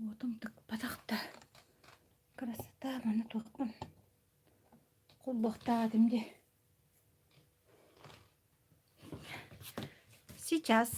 Уотум тыкпатах да красота манна туохпун холбуохтаах этим дии. Сейчас.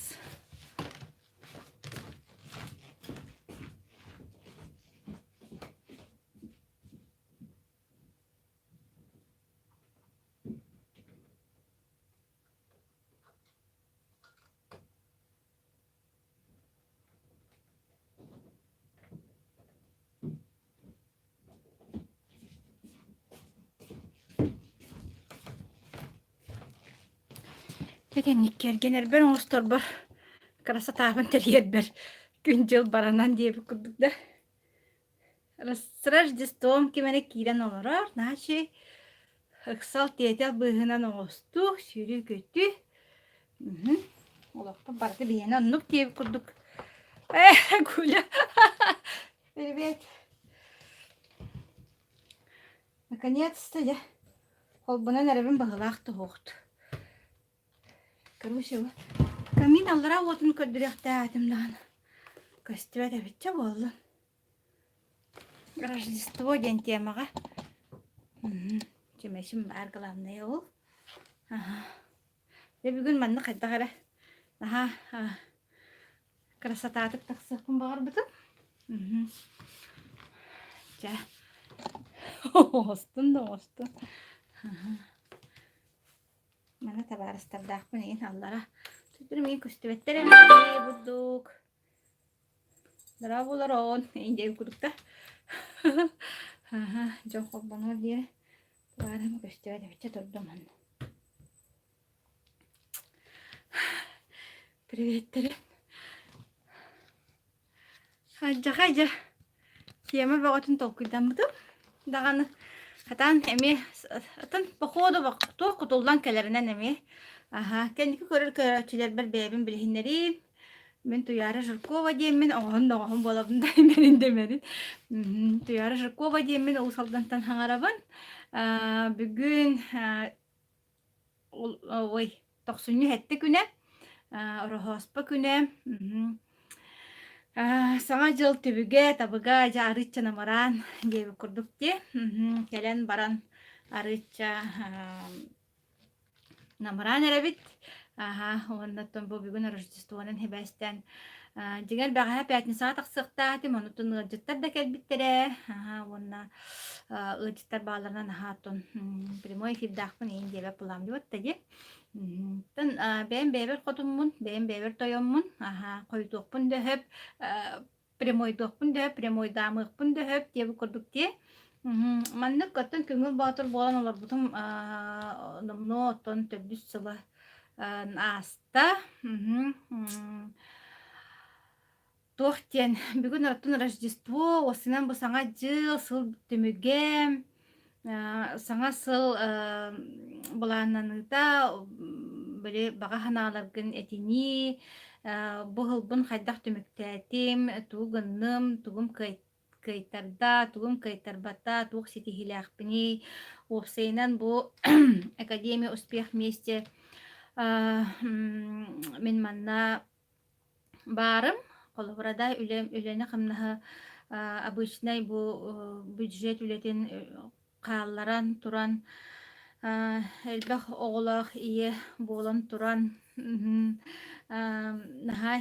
Итинник кэргэнэрбэр оҥосторбор красотаабын тэрийэрбэр күн-дьыл баранан диэбит курдук да С Рождеством ким эрэ киирэн олорор, наачы ыксал-тиэтэл быыһынан оҥостуу, сүүрүү-көтүү. Мгм. Олохпут барыта биһиэнэ оннук диэбит курдук. Ээ, Гуля. Привет. Наконец-то я холбонон эрэбин баһылаах туһуохт. Короче, камин аллараа уотун көрдөрүөхтээх этим даҕаны. Көстүбэт эбитчэ буоллун. Рождество диэн темаҕа чүмэчим баар главное ол. Аха. Дьэ бүгүн манна хайдах эрэ наһаа красотатык тахсыахпын баҕарбытым. Чэ оҥостун да оҥостун. Манна табаарыстардаахпын игин аллара. Түттүрүм игин көстүбэттэр эмиэ бурдук. Дорооболорон, индиэн курдук да. Аха, дьон холбонуор диэри баарым көстүбэт эбиччэ турдум онно. Приветтерин. Алдьархай дьэ тиэмэ бөҕөтүн толкуйдаммытым даҕаны хатаан эмиэ атын походу туох кутуллан кэлэринэн эмиэ аһа кэнники көрөр көрөөччүлэрбэр бэйэбин билиһиннэриим мин Туйаара Жиркова диэммин оҕоһун да оҕоһун буолабын да имэрин да имэрин Туйаара Жиркова диэммин Уус Алдантан хаҥарабын бүгүн ой тохсунньу сэттэ күнэ Ороһооспо күнэ Саҥа дьыл түбүгэ, табыга дьэ арыычча намыраан диэбит курдук дии. Кэлэн баран арыычча намыраан эрэбит. Аһа, уонна оттон бу бүгүн Рождествонан сибээстээн дьиҥэр бэҕэһээ пятницаҕа тахсыахтаах этим, онутун ыалдьыттар да кэлбиттэрэ. Аһа, уонна ыалдьыттар баалларынан аһаа оттон прямой эфирдаахпын эйин диэбэт былаам дьыбатта дии. Оттон бэйэм бэйэбэр хотуммун, бэйэм бэйэбэр тойоммун, аһаа, хойутуохпун да сөп, прямойдуохпун да сөп, прямойдаамыахпын да сөп диэбит курдук дии. Маннык оттон Көҥүл Боотур буолан олорбутум номнуо оттон төрдүс сыла ааста. Туох диэн, бүгүн оттон Рождество, уоссунан бу Саҥа дьыл, сыл түмүгэ, саҥа сыл былааннаныыта, били баҕа санааларгын этинии, бу сылбын хайдах түмүктээтим, тугу гынным, тугум кыайтарда, тугум кыайтарбата, туох ситиһиилээхпиний. Уопсайынан бу Академия успех вместе мин манна Баарым. Холобура да, үлэ үлэни-хамнаһы обычнай бу бюджет үлэтин хаалларан туран, элбэх оҕолоох ийэ буолан туран, наһаа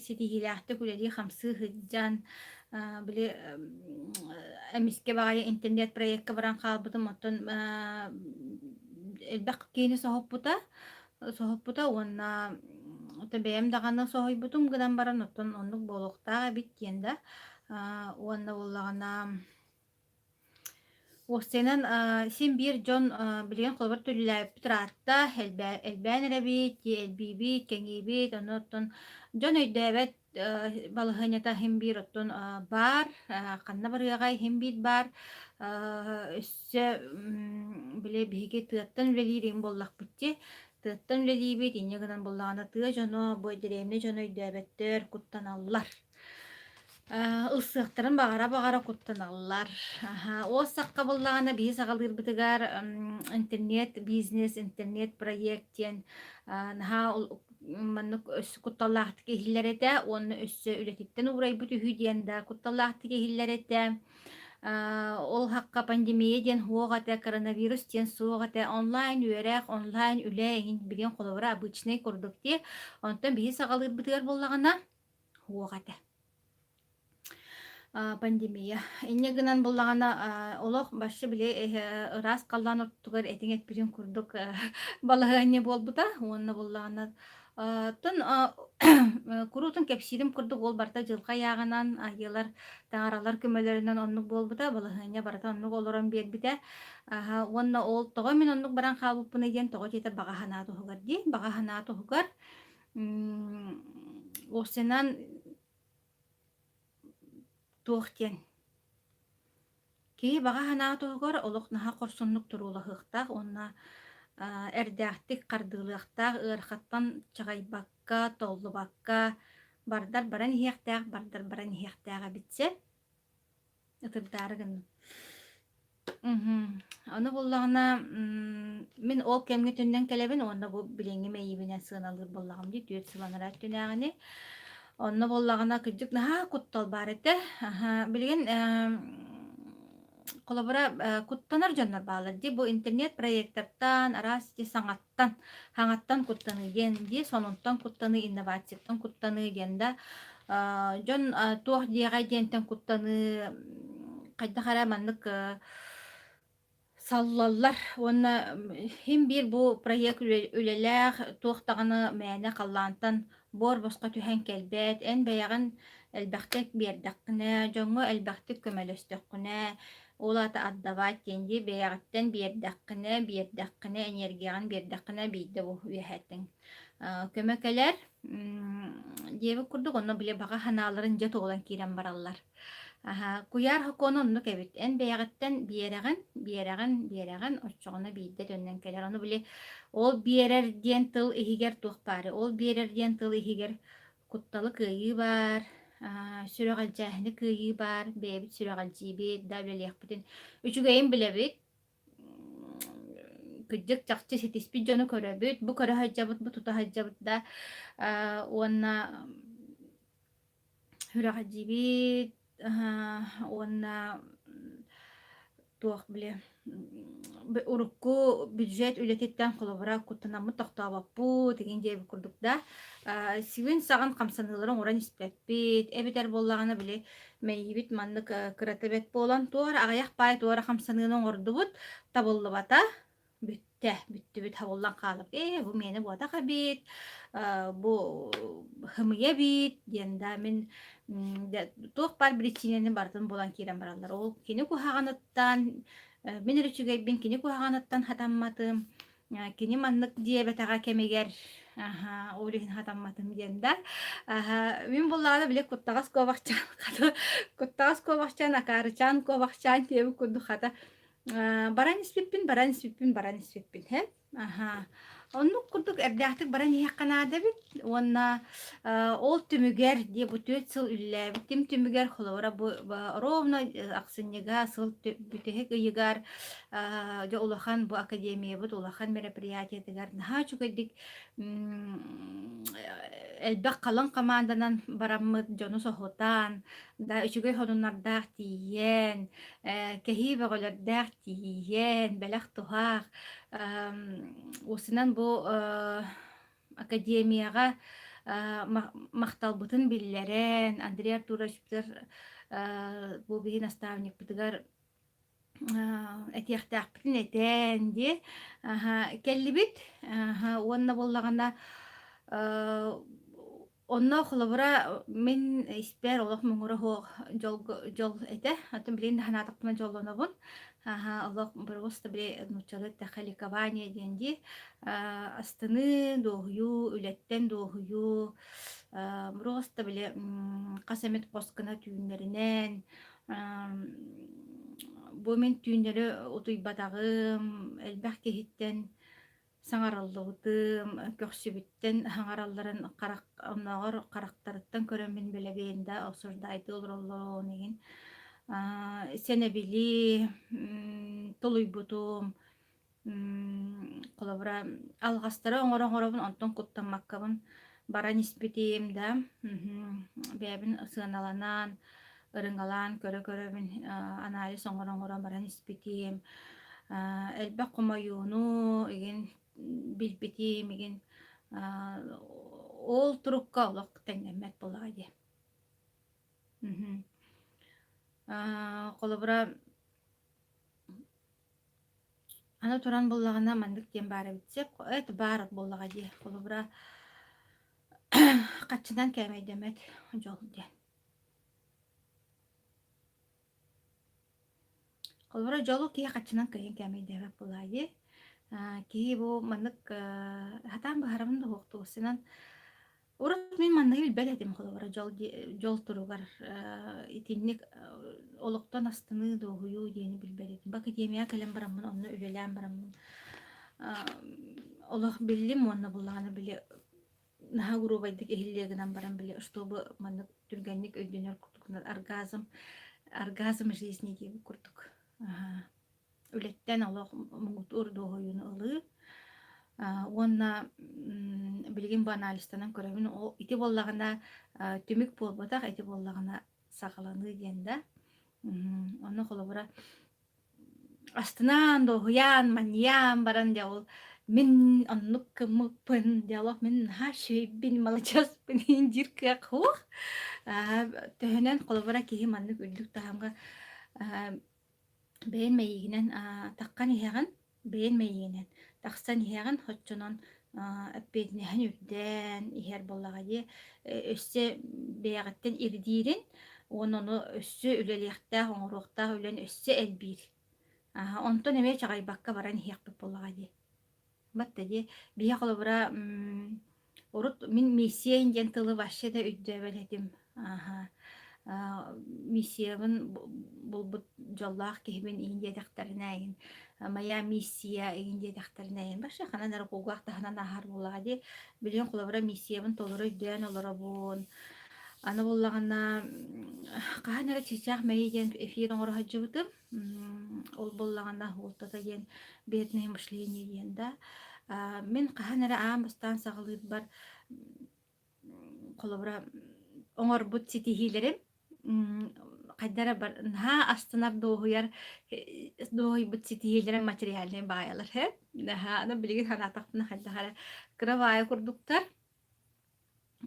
ситиһиилээхтик үлэлии-хамсыы сылдьан, били эмискэ баҕайы интернет-проекка баран хаалбытым, оттон элбэх киһини соһуппута. Соһуппута уонна оттон бэйэм даҕаны соһуйбутум гынан баран оттон оннук буолуохтаах эбит диэн да уонна буоллаҕына уопсайынан син биир дьон билигин холобур төлүүлээбиппит ыраатта элбээн эрэбит элбиибит кэҥиибит ону оттон дьон өйдөөбөт балаһыанньата иһин биир оттон баар ханна барыаҕай иһин биир баар өссө били биһиги тыаттан үлэлиир иҥ буоллахпыт дии тыаттан үлэлиибит инньэ гынан буоллаҕына тыа дьоно бу дэриэбинэ дьоно өйдөөбөттөр куттаналлар ылсыахтарын баҕара-баҕара куттаналлар ол сахха буоллаҕына биһи саҕалыырбытыгар интернет бизнес интернет проект диэн наһаа. маннык өссө кутталлаахтык иһиллэр этэ уонна өссө үлэтиттэн уурайбыт үһү диэн да кутталлаахтык иһиллэр этэ. Ол хакка пандемия диэн суох этэ, коронавирус диэн суох этэ. Онлайн үөрэх, онлайн үлэ иһин билигин холобура обычнай курдук дии. Онтон биһи саҕалыырбытыгар буоллаҕына суох этэ. Пандемия. Инньэ гынан буоллаҕына, олох башы били ыраас халлаан ортотугар этиҥ эппитин курдук балаһыанньа буолбута. Уонна буоллаҕына, оттон куруутун кэпсиирим курдук ол барыта дьылҕа ыйааҕынан, айыылар, таҥаралар көмөлөрүнэн оннук буолбута, балаһыанньа барыта оннук олорон биэрбитэ. Уонна ол тоҕо мин оннук баран хаалбыппыный диэн тоҕо диэтэр баҕа санаа туһугар дии. Баҕа санаа туһугар уопсайынан Туох диэн Киһи баҕа санаа туһугар олох наһаа хорсуннук туруулаһыахтаах уонна эрдээхтик хардыылыахтаах, ыарахаттан чаҕыйбакка, толлубакка бардар баран иһиэхтээх, бардар баран иһиэхтээх эбит сэ. Ытырдаары гынным. Мгм. Ону буоллаҕына, мин ол кэмҥэ төннөн кэлэбин уонна бу билиҥҥи мэйиибинэн сыаналыыр буоллаҕым дии, 4 сыл анараа өттүнээҕини. Онно буоллаҕына, кырдьык наһаа куттал баар этэ. Аһа, билигин холобура, куттанар дьоннор бааллар дии. Бу интернет проектартан, араас ити саҥаттан хаҥаттан куттаныы диэн дии, сонунтан куттаныы, инновацияттан куттаныы диэн да дьон туох диэҕэй диэнтэн куттаныы хайдах эрэ маннык саллаллар уонна син биир бу проект үлэлээх туох даҕаны мээнэ халлаантан буор босхо түһэн кэлбэт эн бэйэҕин элбэхтик биэрдэххинэ дьоҥҥо элбэхтик көмөлөстөххүнэ Ол аата отдавать диэн дии бэйэҕиттэн биэрдэххинэ, биэрдэххинэ, энергияҕын биэрдэххинэ биирдэ бу үөһэттэн көмө кэлэр диэбит курдук онно били баҕа санааларын дьэ туолан киирэн бараллар. Аһа, куйаар сокуона оннук эбит. Эн бэйэҕиттэн биэрэҕин, биэрэҕин, биэрэҕин, оччоҕуна биирдэ төннөн кэлэр. Ону били ол биэрэр диэн тыл иһигэр туох баары? Ол биэрэр диэн тыл иһигэр Кутталы кыайыы баар, сүрэҕэлдьээһини кыайыы баар, бэйэбит сүрэҕэлдьиибит да үлэлиэхпитин үчүгэйин билэбит. Кырдьык чахчы ситиспит дьону көрөбүт, бу көрө сылдьабыт, бу тута сылдьабыт да уонна сүрэҕэлдьиибит уонна туох били урукку бюджет үлэтиттэн холобура куттанаммыт тохтообоппут игин диэбит курдук да сибин саҕан хамсаныылары оҥорон испэппит эбэтэр буоллаҕына били мэйиибит маннык кырата бэт буолан туора аҕыйах паай туора хамсаныыны оҥордубут табыллыбата Бүттэ, бүттүбүт, хабыллан хаалабыт. Ээ, бу миэнэ буотах эбит, бу хымыйа эбит диэн да мин туох баар биричиинэни барытын булан киирэн бараллар. Ол кини куһаҕаныттан, мин эрэ үчүгэйбин кини куһаҕаныттан хатамматым, кини маннык диэбэтэҕэ кэмигэр аха, ол иһин хатамматым диэн да. Аха, мин буллаҕына били куттаҕас куобахчаан хата куттаҕас куобахчаан, акаарычаан куобахчаан диэбит курдук хата Баран испиппин, баран испиппин, баран испиппин һэ. Аһаа. Оннук курдук эрдээхтик баран иһиэххэ наада эбит уонна ол түмүгэр дии бу 4 сыл үлэлээбитим түмүгэр холобура бу ровно ахсынньыга сыл бүтэһик ыйыгар дьэ улахан бу академиябыт улахан мероприятиетыгар наһаа үчүгэйдик элбэх халыҥ хамаанданан бараммыт дьону соһутан да үчүгэй сонуннардаах тиийэн кэһии бөҕөлөрдөөх тиийэн, бэлэх-туһах уопсайынан бу академияҕа махталбытын биллэрэн Андрей Артуровичпытыгар бу биһи наставникпытыгар этиэхтээхпитин этэн дии кэллибит уонна буоллаҕына Онно холобура мин испэр олох муҥура суох дьолго дьол этэ. Оттон билигин да санаатахпына дьоллонобун. Аһа, олох просто били нууччалыы эттэххэ ликование диэн дии. Астыныы, дуоһуйуу, үлэттэн дуоһуйуу, просто били хас эмит хос гына түүннэринэн бу мин түүннэри утуйбатаҕым, элбэх киһиттэн Саҥараллыбытым, көхсүбүттэн саҥаралларын харах оннооҕор харахтарыттан көрөммүн билэбин да обсуждайдыы олороллорун иһин сэнэбили тулуйбутум. Холобура, алҕастары оҥоро-оҥоробун, онтон куттаммаккабын баран испитим да, бэйэбин сыаналанан, ырыҥалаан көрө-көрөбүн анализ оҥоро-оҥоро баран испитим. Элбэх хомойууну игин билбитим игин ол турукка олох тэҥнэммэт буоллаҕа дии. Холобура Аны туран буоллаҕына маннык диэн баар эбит сөп это баар буоллаҕа дии холобура хаччынан кээмэйдэммэт дьол диэн. Холобура дьолу киһи хаччынан кыайан кээмэйдээбэт буоллаҕа дии. Киһи бу маннык сатаан быһаарабын да суохтугусунан Урут мин манныгы билбэт этим холобура дьол дьол туругар итинник олохтон астыныы, дуоһуйуу диэни билбэт этим. Бу академияҕа кэлэн бараммын, онно үлэлээн бараммын олох биллим уонна буллаҕына били наһаа грубайдык иһиллиэ гынан баран били чтобы маннык түргэнник өйдөнөр курдук оргазм оргазм жизни диэбит курдук. Үлэттэн олох муҥутуур дуоһуйууну ылыы уонна билигин бу анализтанан көрөбүн ол ити буоллаҕына түмүк буолбатах ити буоллаҕына саҕаланыы диэн да онно холобура астынаан дуоһуйаан манньыйаан баран дьэ ол мин оннук гыммыппын дьэ олох мин наһаа үчүгэйбин маладьыаспын диир кыах суох төһөнөн холобура киһи маннык үрдүк таһымҥа Бэйэн мэйиигинэн таххан иһэҕин, бэйэн мэйиигинэн тахсан иһэҕин, оччонон эппиэтинэһин үрдээн иһэр буоллаҕа дии. Өссө бэйэҕиттэн ирдиирин уонна ону өссө үлэлиэхтээх, оҥоруохтаах үлэн өссө элбиир. Онтон эмиэ чаҕыйбакка баран иһиэхпит буоллаҕа дии. Батта дии. Биһи холобура урут мин миссия диэн тылы вообще да өйдөөбөт этим. Аха. Миссиябын булбут дьоллоох киһибин иин диэтэхтэринэ эйин моя миссия иин диэтэхтэринэ эйин вообще ханан эрэ кулгаах таһынан ааһар буоллаҕа дии. Билигин холобура миссиябын толору өйдөөн олоробун. Аны буоллаҕына хаһан эрэ чыычаах мэйии диэн эфир оҥоро сылдьыбытым. Ол буоллаҕына уолтата диэн бедное мышление диэн да мин хаһан эрэ аан бастаан саҕалыырбар холобура оҥорбут ситиһиилэрим хайдах эрэ наһаа астынар дуоһуйар дуоһуйбут ситиһиилэрим материальнай баайалар һэ наһаа аны билигин санаатахпына хайдах эрэ кыра баайа курдуктар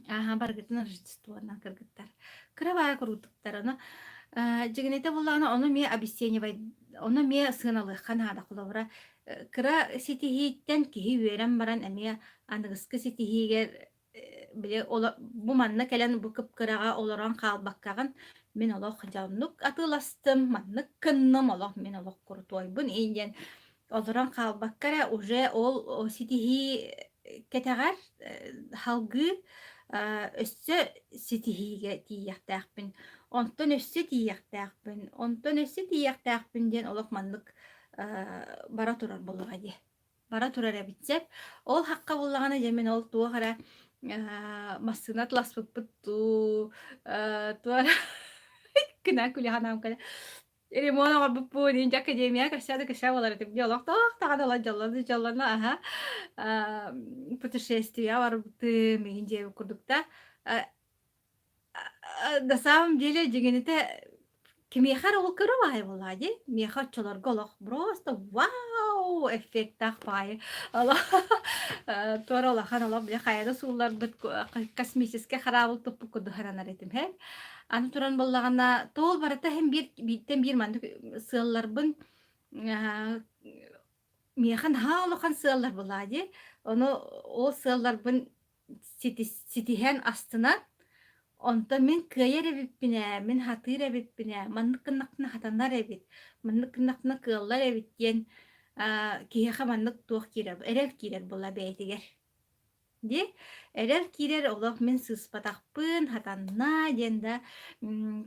Ааһа, барыгытын Рождествонан кыргыттар. Кыра баайа курдуктар. Ону дьигинэтэ буоллаҕына, ону эмиэ обесценивай, ону эмиэ сыаналыахха наада. Холобура, кыра ситиһииттэн киһи үөрэн баран эмиэ аныгыскы ситиһиигэр били бу манна кэлэн бу кып-кыраҕа олорон хаалбаккаҕын мин олох дьэ оннук атыыластым, маннык гынным, олох мин олох курутуойбун иин диэн олорон хаалбакка эрэ уже ол ситиһии кэтэҕэр салгыы өссө ситиһиигэ тиийиэхтээхпин, онтон өссө тиийиэхтээхпин, онтон өссө тиийиэхтээхпин диэн олох маннык бара турар буоллаҕа дии. Бара турар эбит сөп. Ол хахха буоллаҕына дьэ мин ол туох эрэ массыына атласпыппыт дуу, туох эрэ гына күлэ санаам кэлэ Ремонт оҥорбуппун, инде академия кэсээ да кэсээ буолар этим. Дьэ олохтоох даҕаны олох дьоллоно дьоллоно аһа путешествие барбытым иһин дьиэбит курдук да на самом деле дьиҥинитэ кимиэхэ эрэ ол кыра баайы буоллаҕа дии. Миэхэ оччолорго олох просто вау эффектаах баайы олох туора улахан олох били хайаны суулларбыт космический хараабыл туппут курдук сананар этим һэ. Аны туран буоллаҕына, тоол барыта иһин биир бииртэн биир маннык сыалларбын миэхэ наһаа улахан сыаллар буолаа дии. Ону ол сыалларбын ситиһэн астынан, онтон мин кыайар эбиппин ээ, мин сатыыр эбиппин ээ, маннык гыннахпына сатанар эбит, маннык гыннахпына кыаллар эбит диэн киһиэхэ маннык туох киирэр, эрэл киирэр буолла бэйэтигэр. Дии, эрэл киирэр олох мин сыыспатахпын, сатанна диэн да,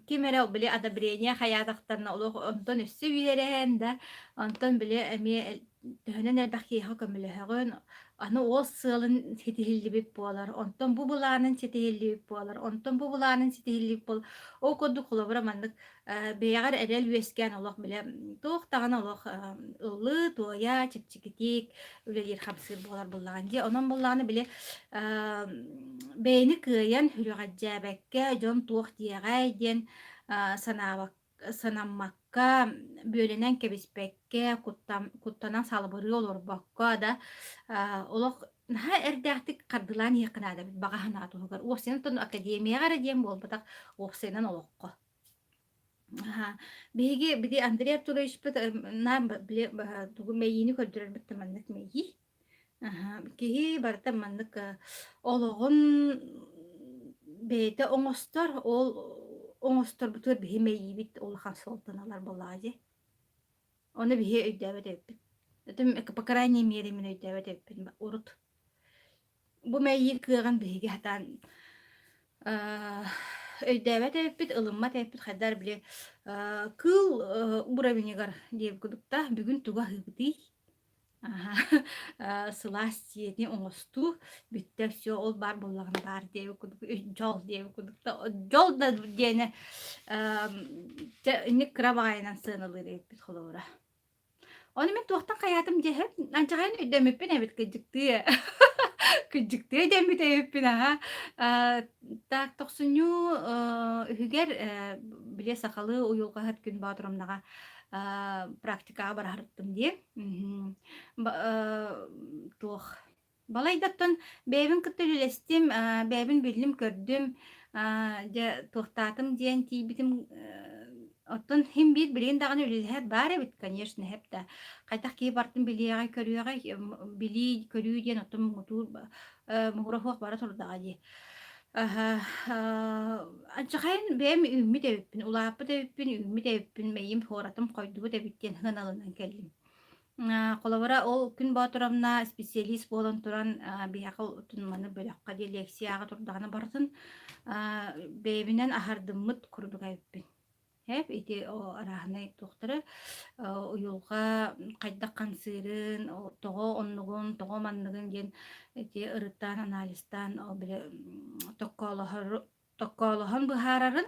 ким эрэ били одобрение хайаатахтарына олох онтон өссө үөрэн да, онтон били эмиэ төһөнөн элбэх киһиэхэ көмөлөһөҕүн, Аны ол сыалын ситиһиллибит буолар, онтон бу былаанын ситиһиллибит буолар, онтон бу былаанын ситиһиллибит буолар. Ол курдук холобура маннык бэйэҕэр эрэл үөскээн олох бile туох даҕаны олох ыллыы, туойа, чэпчэкитик үлэлиир хамсыыр буолар буоллаҕын дии. Онон буоллаҕына били бэйэни кыайан сүрэҕэлдьээбэккэ дьон туох диэҕэй диэн санаабакка санаммакка, бүөлэнэн кэбиспэккэ, куттанан салыбырыы олорбокко да олох наһаа эрдээхтик хардыылаан иһиэххэ наада эбит баҕа санаа туһугар. Уопсайынан оттон академияҕа эрэ диэн буолбатах, уопсайынан олоххо. Биһиги били Андрей Артуровичпыт наам били тугу мэйиини көрдөрөрбүт да маннык мэйии. Киһи барыта маннык олоҕун бэйэтэ оҥостор, ол оҥосторбутугар биһи мэйиибит улахан суолтаналар буоллаҕа дии. Ону биһи өйдөөбөт эбиппит. По крайней мере мин өйдөөбөт эбиппин урут. Бу мэйии кыаҕын биһиги сатаан өйдөөбөт эбиппит, ылыммат эбиппит хайдах эрэ били кыыл уровеньыгар диэбит курдук да бүгүн тугу аһыыбытый? Сылаас дьиэни оҥостуу бүттэ всё ол баар буоллаҕына баар диэбит курдук дьол диэбит курдук да дьол да диэни дьэ инник кыра баҕайынан сыаналыыр эбиппит холобура. Ону мин туохтан хайаатым диэһэм, анчаҕайын өйдөммүппүн эбит кыдьыктыы кыдьыктыы өйдөммүт эбиппин аһа. Так тохсунньу үһүгэр били сахалыы уйулҕаһыт күн Боотурумнаҕа практикаҕа бараһарыттым дии. Туох Балайдаттан бэйэбин кытта үлэлэстим, бэйэбин биллим-көрдүм, дьэ туохтаатым диэн тиийбитим оттон син биир билигин даҕаны үлэлэһэр баар эбит, конечно, эһэп да. Хайдах киһи бартын билиэҕэй, көрүөҕэй, билии, көрүү диэн оттон муҥутуур муҥура суох бара турдаҕа дии. Анчахайын бэйэм үүммүт эбиппин, улааппыт эбиппин, үүммүт эбиппин, мэйиим суоратым хойдубут эбит диэн сыаналанан кэллим. Холобура, ол Күн Боотуровна специалист буолан туран биһиэхэ маны бөлөххө диэн лекцияҕа турдаҕына барытын бэйэбинэн аһардыммыт курдук эбиппин. Эп ити арааһынай туохтары уйулҕа хайдах хамсыырын, тоҕо оннугун, тоҕо манныгын диэн ити ырытан, анализтаан ол били токкоолоһор токкоолоһон быһаарарын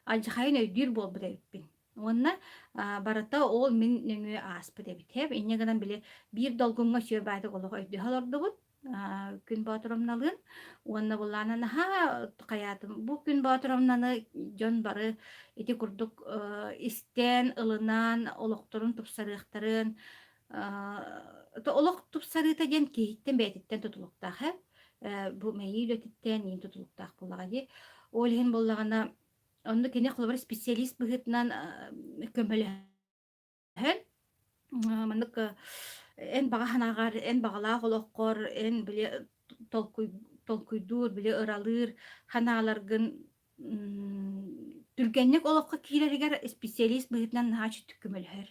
алдьархайын өйдүүр буолбут эбиппин. Уонна барыта ол мин нөҥүө ааспыт эбит. Инньэ гынан били биир долгуҥҥа сүө баайдык олох өйдөһө олордубут. Күн Боотуровналыын уонна былаана наһаа хайаатым. Бу Күн Боотуровнаны дьон бары ити курдук истэн, ылынан, олохторун тупсарыахтарын олох тупсарыыта диэн киһиттэн бэйэтиттэн тутулуктаах ээ. Бу мэйии үлэтиттэн иин тутулуктаах буоллаҕа дии. Ол иһин буоллаҕына онно кини холобур специалист быһыытынан көмөлөһөн маннык эн баҕа санааҕар, эн баҕалаах олоххор, эн били толкуй толкуйдуур, били ыралыыр санааларгын түргэнник олоххо киирэригэр специалист быһыытынан наһаа үчүгдүк көмөлөһөр.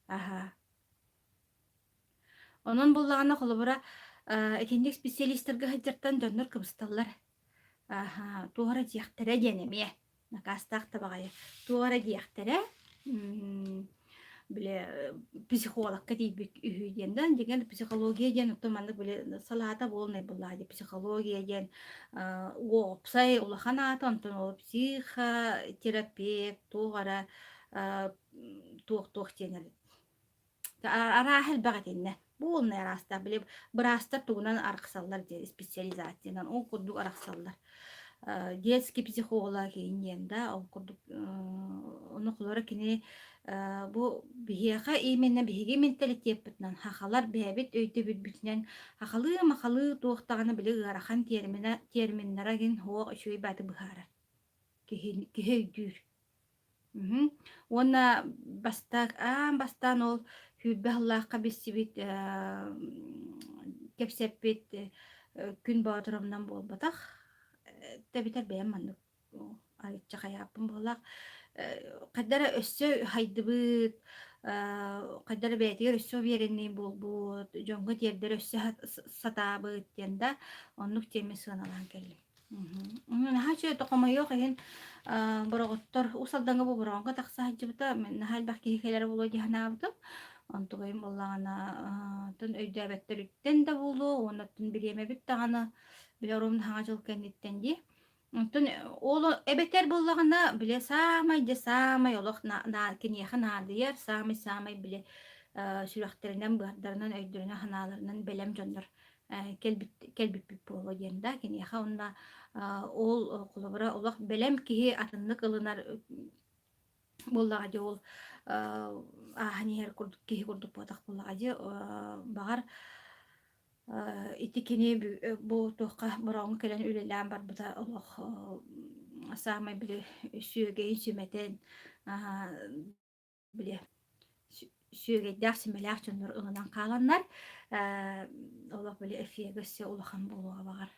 Аһа. Онон буоллаҕына, холобура, итинник специалистарга сылдьартан дьоннор кыбысталлар. Аһа, туох эрэ диэхтэрэ диэн эмиэ накаастаах да баҕайы. Туох эрэ диэхтэрэ, били психологка тиийбит үһү диэн да, дьиҥэр психология диэн оттон маннык били салаата буолунай буоллаҕа дии. Психология диэн уопсай улахан аата, онтон ол психотерапевт туох эрэ туох-туох диэн эбит. Арааһа элбэх итиннэ. Буолунай араастаах. Били быраастар тугунан арахсаллар диэн специализациянан ол курдук арахсаллар. Детский психолог диэн да ол курдук ону холоро кини бу биһиэхэ именно биһиги менталитеппытынан хахалар бэйэбит өйдөбүлбүтүнэн хахалыы-махалыы туох даҕаны били ыарахан термина терминнара гин суох үчүгэй бааты быһаарар. Киһи киһи өйдүүр. Мгм. Уонна бастаан аан бастаан ол 20 сыллаахха билсибит, кэпсэппит Күн Боотуровнан буолбатах, эбэтэр бэйэм маннык арыычча хайааппын быһыылаах, хайда эрэ өссө хайдыбыт, хайда эрэ бэйэтигэр өссө уверенный буолбут, дьоҥҥо тиэрдэр өссө сатаабыт диэн да, оннук тиэмэ сыаналаан кэллим. Наһаа үчүгэй хомойуох иһин бороҕоттор Уус Алдаҥҥа бу бороҕоҥҥо тахса сылдьыбыта. Мин наһаа элбэх киһи кэлэрэ буолуо дии санаабытым. Онтугайым буоллаҕына оттон өйдөөбөттөрүттэн да буолуо уонна оттон бириэмэбит даҕаны били оруобуна саҥа дьыл кэнниттэн дии. Онтон ол эбэтэр буоллаҕына били саамай дьэ саамай олох киниэхэ наадыйар саамай-саамай били сүрэхтэринэн, быардарынан, өйдөрүнэн, санааларынан бэлэм дьоннор кэлбит кэлбиппит буолуо диэн да киниэхэ уонна ол холобура олох бэлэм киһи атыннык ылынар буоллаҕа дии ол ааһан иһэр курдук киһи курдук буотах буоллаҕа дии баҕар ити кини бу туохха бороҕоҥҥо кэлэн үлэлээн барбыта олох саамай били сүөгэйин сүмэтин били сүөгэйдээх сүмэлээх дьоннор ылынан хааланнар олох били эфиэгэ өссө улахан буолуоҕа баҕар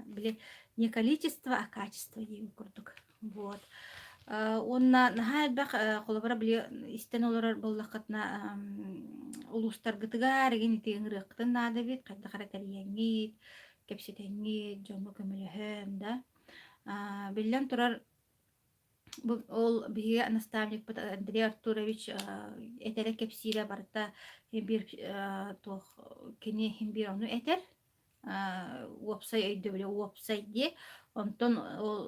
били не количество а качество диэн курдук вот уонна наһаа элбэх холобура били истэн олорор буоллаххытына улуустаргытыгар игин ити ыҥырыаххытын наада эбит хайдах эрэ тэрийэҥҥит кэпсэтэҥҥит дьоҥҥо көмөлөһөн да биллэн турар Бу ол биһиги наставникпыт Андрей Артурович этэрэ кэпсиирэ барыта биир туох кини иһин биир ону этэр уопсай өйдөбүлэ уопсай диэ онтон ол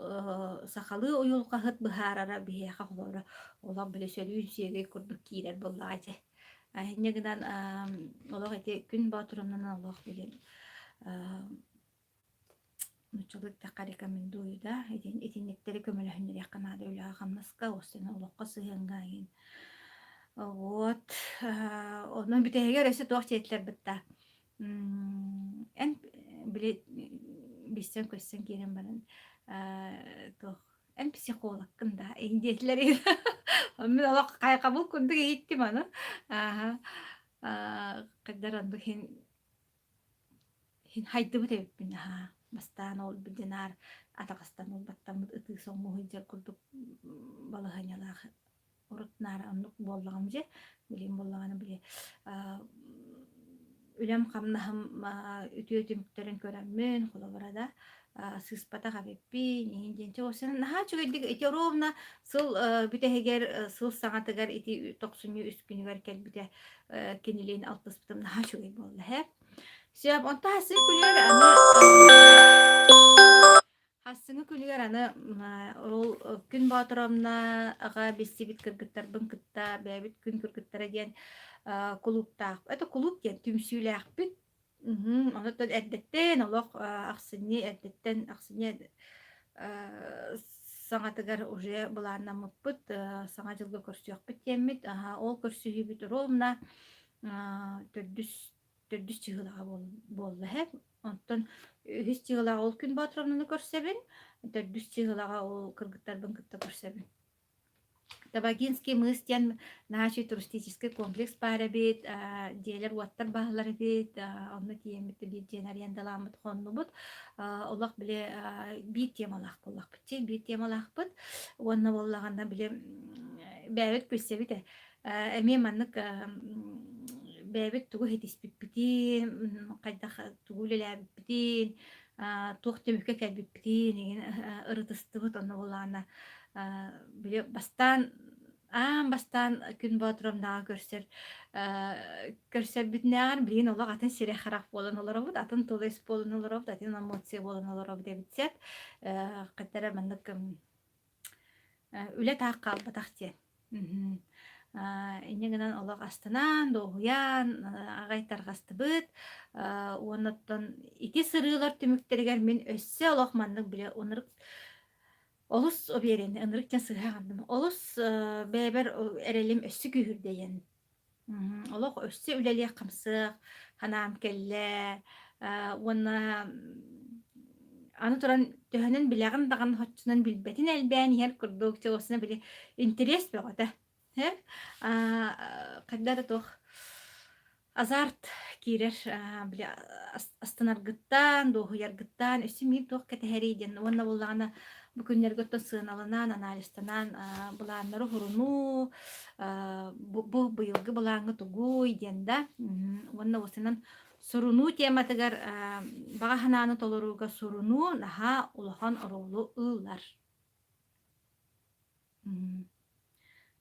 сахалыы уйулҕаһыт быһаарара биһиэхэ холобура олох били сөрүүн сиэгэй курдук киирэр буоллаҕа дьэ инньэ гынан олох ити күн боотурунан олох били Нууччалыы эттэххэ рекомендую да итинниктэри көмөлөһүннэриэххэ наада үлэҕэ-хамнаска, уопсайынан олоххо сыһыаҥҥа иһин. Вот онон бүтэһигэр өссө туох диэтилэр бытта эн били билсэн-көрсөн киирэн баран туох эн психологкын да иһин диэтилэр мин олох хайҕабыл курдук иһиттим аны ааһа хайдар оннук иһин Иһин хайдыбыт эбиппин аһаа. Бастаан ол динаар атаҕастан ылбаттаммыт ытыы соҥуу сылдьар курдук балаһыанньалаах урут наара оннук буоллаҕым дьэ. Билигин буоллаҕына били үлэм-хамнаһым үтүө түмүктэрин көрөммүн, холобура да сыыспатах эбиппин иһин диэн чэ наһаа үчүгэйдик ити ровно сыл бүтэһигэр сыл саҥатыгар ити тохсунньу үс күнүгэр кэлбитэ кинилиин алтыспытым наһаа үчүгэй буолла һэ. Сөп, онто хассыҥы күнүгэр аны хассыҥы күнүгэр аны ол Күн Боотуромна аҕа билсибит кыргыттарбын кытта бэйэбит күн кыргыттара диэн кулууптаах это кулууп диэн түмсүүлээхпит Онуттан эрдэттэн олох ахсынньы эрдэттэн ахсынньы саҥатыгар уже былааннаммыппыт саҥа дьылга көрсүөхпүт диэммит ол көрсүһүүбүт ровно төрдүс төрдүс чыһыылаҕа буолла һэ онтон үһүс чыһыылаҕа ол күн Боотуровнаны көрсөбүн төрдүс чыһыылаҕа ол кыргыттарбын кытта көрсөбүн Табагинский мыс диэн наһаа туристическай комплекс баар эбит, дьиэлэр-уоттар бааллар эбит, онно тиийэммит биир дьиэни арендаламмыт хоннубут. Олох били биир темалаах буоллахпыт дии, биир темалаахпыт. Уонна буоллаҕына били бэйэбит күлсэбит ээ. Эмиэ маннык бэйэбит тугу иһитиспиппитин, хайдах тугу үлэлээбиппитин, туох түмүккэ кэлбиппитин игин ырытыстыбыт онно буоллаҕына били бастаан аан бастаан Күн Боотуромнааҕы көрсөр көрсөрбүтүнээҕэр билигин олох атын сирэй-харах буолан олоробут, атын тыл-өс буолан олоробут, атын эмоция буолан олоробут эбит сөп. Хата эрэ маннык үлэ таах хаалбатах диэн. Инньэ гынан олох астынан, дуоһуйан, аҕай тарҕастыбыт. Уонна оттон ити сырыылар түмүктэригэр мин өссө олох маннык бile ынырык олус уверенный, ынырык диэн сыыһа аҕынным. Олус бэйэбэр эрэлим өссө күүһүрдэ диэн Олох өссө үлэлиэх-хамсыах санаам кэллэ уонна аны туран төһөнөн билэҕин даҕаны соччонон билбэтин элбээн иһэр курдук чугасына били интэриэс бөҕөтө хайда да туох азарт киирэр били астынаргыттан, дуоһуйаргыттан өссө миин туох кэтэһэрий диэн уонна буоллаҕына бу күннэргэ оттон сыаналанан, анализтанан былааннары уһурунуу, бу быйылгы былааҥҥа тугуй диэн да уонна уопсайынан сурунуу тематыгар баҕа санааны толорууга сурунуу наһаа улахан оруолу ылар.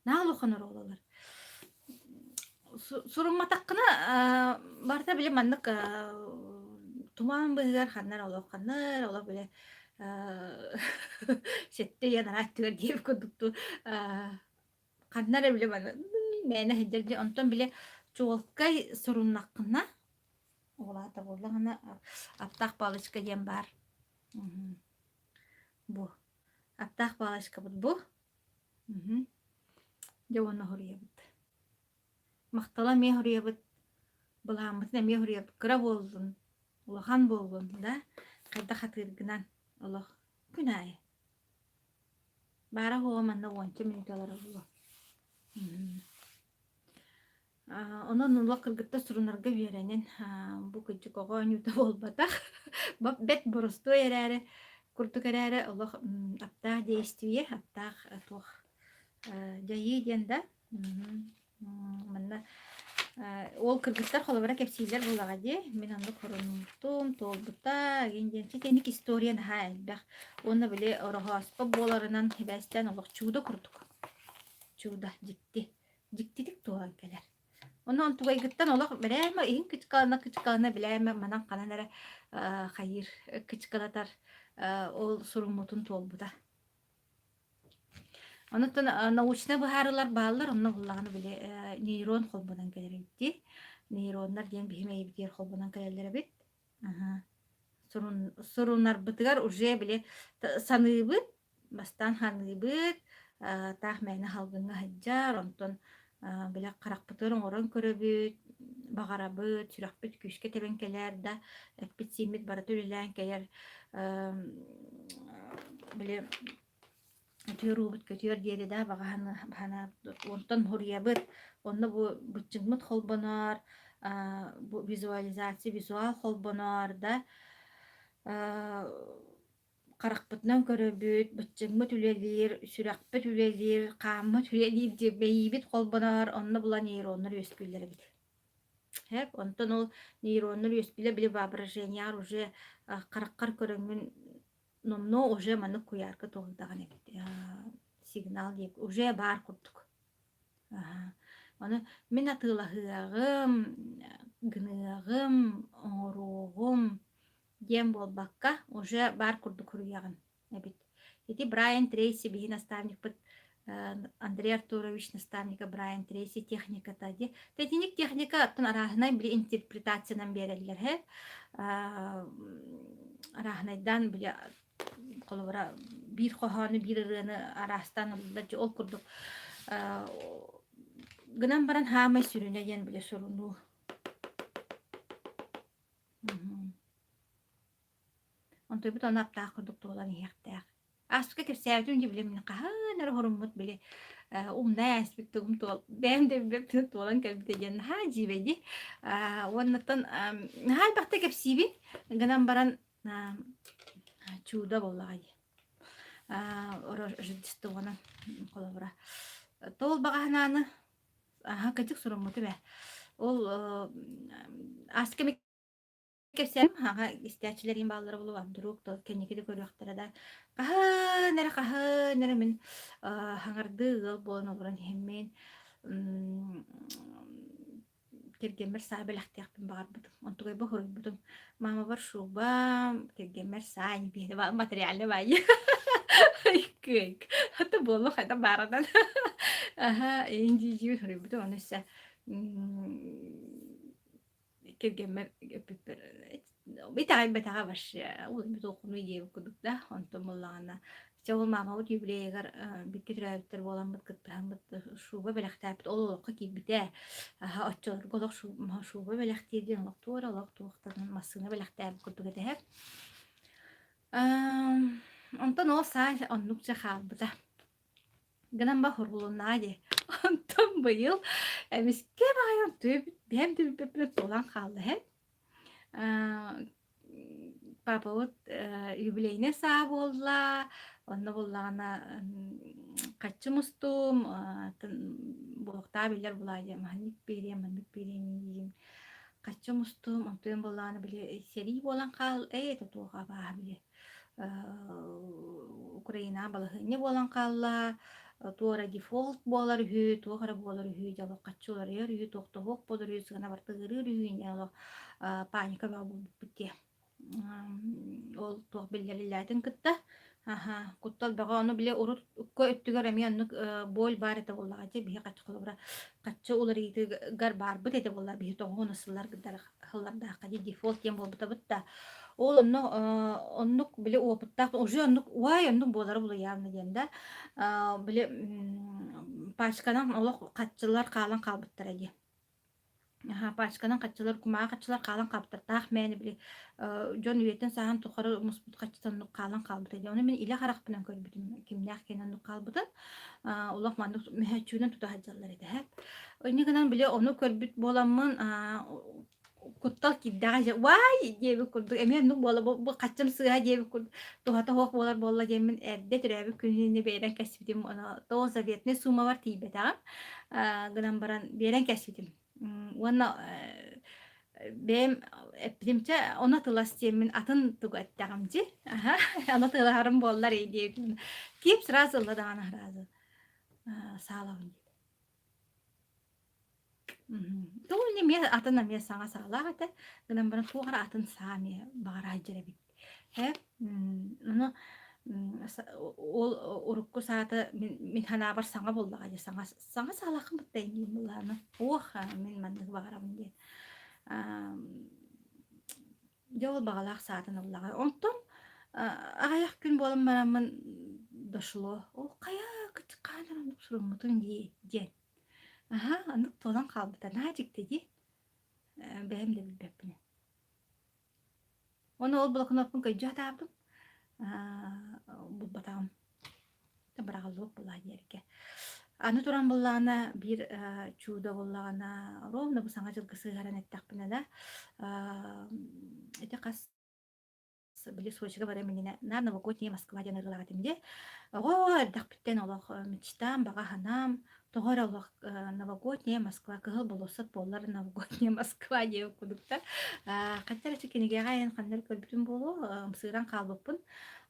Наһаа улахан оруолу ылар. Сурумматаххына, барыта били маннык туман быыһыгар ханна эрэ олох ханна эрэ олох били сэттэ үйэ анараа өттүгэр диэбит курдук дуу ханна эрэ били манна мээнэ сылдьар дии. Онтон били чуолкай суруннаххына, ол аата буоллаҕына аптаах палочка диэн баар. Бу аптаах палочкабыт бу. Дьэ уонна хоруйабыт. Махтала эмиэ хоруйабыт, былааммытын эмиэ хоруйабыт. Кыра буоллун, улахан буоллун да, хайдах хатыыргынан олох күн аайы. Баара суоҕа манна уонча мүнүүтэ олороллор. Онон олох кыргыттар сурунарга үөрэнин, бу кырдьык оҕо оонньуута буолбатах. Бэрт боростуой эрээри, курдук эрээри олох аптаах действие, аптаах туох дьайыы диэн да. Манна ол кыргыттар холобура кэпсииллэр буоллаҕа дии. Мин оннук хорунтум, туолбута игин диэн. Итинник история наһаа элбэх. Уонна били ороһооспо буоларынан сибээстээн олох чудо курдук. Чудо, дьикти. Дьиктитик туолан кэлэр. Онон онтугайгыттан олох бэлээмэ иһин кычкалана кычкалана билээмэ манан ханан эрэ хайыыр кычкалатар ол суруммутун туолбута. Онуттан научнай быһаарыылар бааллар, онно буллаҕына били нейрон холбонон кэлэр эбит дии. Нейроннар диэн биһи мэйибитигэр холбонон кэлэллэр эбит. Сурун, сурунарбытыгар уже били саныыбыт, бастаан ханыыбыт, таах мээнэ салгыҥҥа сылдьар, онтон били харахпытыгар оҥорон көрөбүт, баҕарабыт, сүрэхпит күүскэ тэбэн кэлээр да, эппит-сииммит барыта үлэлээн кэлэр, били үтүөр уубут көтүөр диэри да баҕаһаны онтон хоруйабыт, онно бу быччыҥмыт холбонор, бу визуализация визуал холбонор да, Харахпытынан көрөбүт, быччыҥмыт үлэлиир, сүрэхпит үлэлиир, хааммыт үлэлиир диэн мэйиибит холбонор, онно була нейроннар үөскүүллэр эбит. Һэп, онтон ол нейроннар үөскүүллэр били воображениеҕар уже хараххар көрөҥҥүн номнуо уже маннык куйаарга туолдаҕын эбит сигнал диэк уже баар курдук. Ону мин атыылаһыаҕым, гыныаҕым, оҥоруоҕум диэн буолбакка, уже баар курдук суруйаҕын эбит. Ити Брайан Трейси биһи наставникпыт Андрей Артурович наставника Брайан Трейси техниката ди. Тэтиник техника оттон арааһынай били интерпретациянан биэрэллэр һэ. Арааһынайдан били холобура биир хоһоону биир ырыаны араастаан ыллар ол курдук гынан баран хаамай сүрүнэ диэн били сурунуу Онтуйбут ону аптаах курдук туолан иһиэхтээх. Ааспыкка кэпсээбитим дии били мин хаһан эрэ хоруммут били умна ааспыт тугум туол бэйэм да билбэппин туолан кэлбитэ диэн наһаа дьиибэ дии. Уоннаттан наһаа элбэхтэ кэпсиибин гынан баран чудо буоллаҕа дии. Рождествоны холобура. Туол баҕаһынааны аһа кырдьык суруммутум ээ. Ол ааспыкка кэпсээм аҕа истээччилэриим бааллара буолуо вдруг то кэнники да көрүөхтэрэ да хаһан эрэ хаһан эрэ мин хаҥардыы ыал буолан олорон иһэммин кэргэммэр саа бэлэхтиэхпин баҕарбытым онтугайба хоруйбутум маамабар шуба кэргэммэр саа биһиэнэ материальный баайы кыайк хата буолла хайда баарадан аха индиижи хоруйбутум ону өссө Кэргэммэр эппиппэр итэҕэйбэтэҕэ вообще улуйбут диэбит курдук да онтон буоллаҕына чэ ол маамабыт юбилейыгар бииргэ төрөөбүттэр буоламмыт кыттыһаммыт шуба бэлэхтээппит ол олоххо киирбитэ оччолорго олох шуба бэлэхтиир диэн олох туора олох туохтан массыына бэлэхтээбит курдук этэ онтон ол саа оннук дьэ хаалбыта Гынан ба хоргулуннаа дии. Онтон быйыл эмискэ баҕайы түөбүт бэйэм да билбэппинэн туолан хаалла иһэн. Папабыт юбилейнай саа буолла, онно буоллаҕына хаччы мустум, буолуохтаах биллэр булаа маннык биэриэм, маннык биэриэм диим. Хаччы мустум, онтуйум буоллаҕына били сэрии буолан хаал, ээ это туох абааһы били Украина балаһыанньа буолан хаалла. Туох эрэ дефолт буолар үһү, туох эрэ буолар үһү, дьэ олох хаччы уларыйар үһү, туох да суох буолар үһү, сыана барыта ыарыыр үһү, инньэ олох паника бөҕө буолбуппут дии. Ол туох биллэриллээтин кытта аһа куттал бөҕө ону били урут укка өттүгэр эмиэ оннук боль баар этэ буоллаҕа дии биһи хаччы холобура хаччы уларыйыытыгар баарбыт этэ буолла биһи тоҕуһун сыллардаахха дии дефолт диэн буолбутабыт да ол онно оннук били опыттаах уже оннук уай оннук буолара булуйаамна диэн да били пачканан олох хаччылар хаалан хаалбыттара дии. Аһаа, пачканан хаччылар, кумааҕы хаччылар хаалан хаалбыттар. мээнэ били дьон үйэтин сааһын тухары муспут хаччыта оннук хаалан хаалбыта дии. Ону мин илэ харахпынан көрбүтүм, кимнээх киэнэ оннук хаалбытын. Олох маннык мөһөөччүгүнэн тута сылдьаллар этэ. Инньэ гынан били ону көрбүт буоламмын куттал киирдэҕэ дьэ уай диэбит курдук эмиэ оннук буола бу хаччым сыыһа диэбит курдук туһата суох буолар буолла диэммин эрдэ төрөөбүт күнүн биэрэн кэспитим ону то заветный суумабар тиийбэтэҕим гынан баран биэрэн кэспитим уонна бэйэм эппитим чэ ону тылас диэммин атын тугу эттэҕим дии ону тылаһарым буоллар диэбитим киип сразу ылла даҕаны сразу саалабын диэт Тугу эмиэ атын эмиэ саҥа саалаах этэ, гынан баран туох эрэ атын саа эмиэ баҕара сылдьар эбит. Ээ, ону ол урукку саата мин мин санаабар саҥа буоллаҕа дии, саҥа саҥа саалааххын кытта инниин буоллаҕына, уох мин маннык баҕарабын диэн. Дьэ ол баҕалаах саатын ыллаҕа. Онтон аҕыйах күн буолан бараммын дошло. Ол хайа хаһан эрэ оннук суруммутуҥ дии диэн. Аһаа, оннук туолан хаалбыта наһаа дьикти дии. Бэйэм да билбэппин. Уонна ол блокноппун көйдьө сатаабытым. Булбатаҕым. Быраҕыллыбыт буоллаҕа диэргэ. Аны туран буоллаҕына биир чудо буоллаҕына ровно бу саҥа дьылга сыһыаран эттэхпинэ да ити хас били Сочига барыам иннинэ на новогодняя Москва диэн ырыалаах этим дии. Оҕо эрдэхпиттэн олох мечтам, баҕа санаам тоҕо эрэ олох новогодняя Москва кыһыл болуоссат буоллар новогодняя Москва диэбит курдуктар. Ханна эрэ кинигэҕэ айан ханна эрэ көрбүтүм буолуо, ымсыыран хаалбыппын.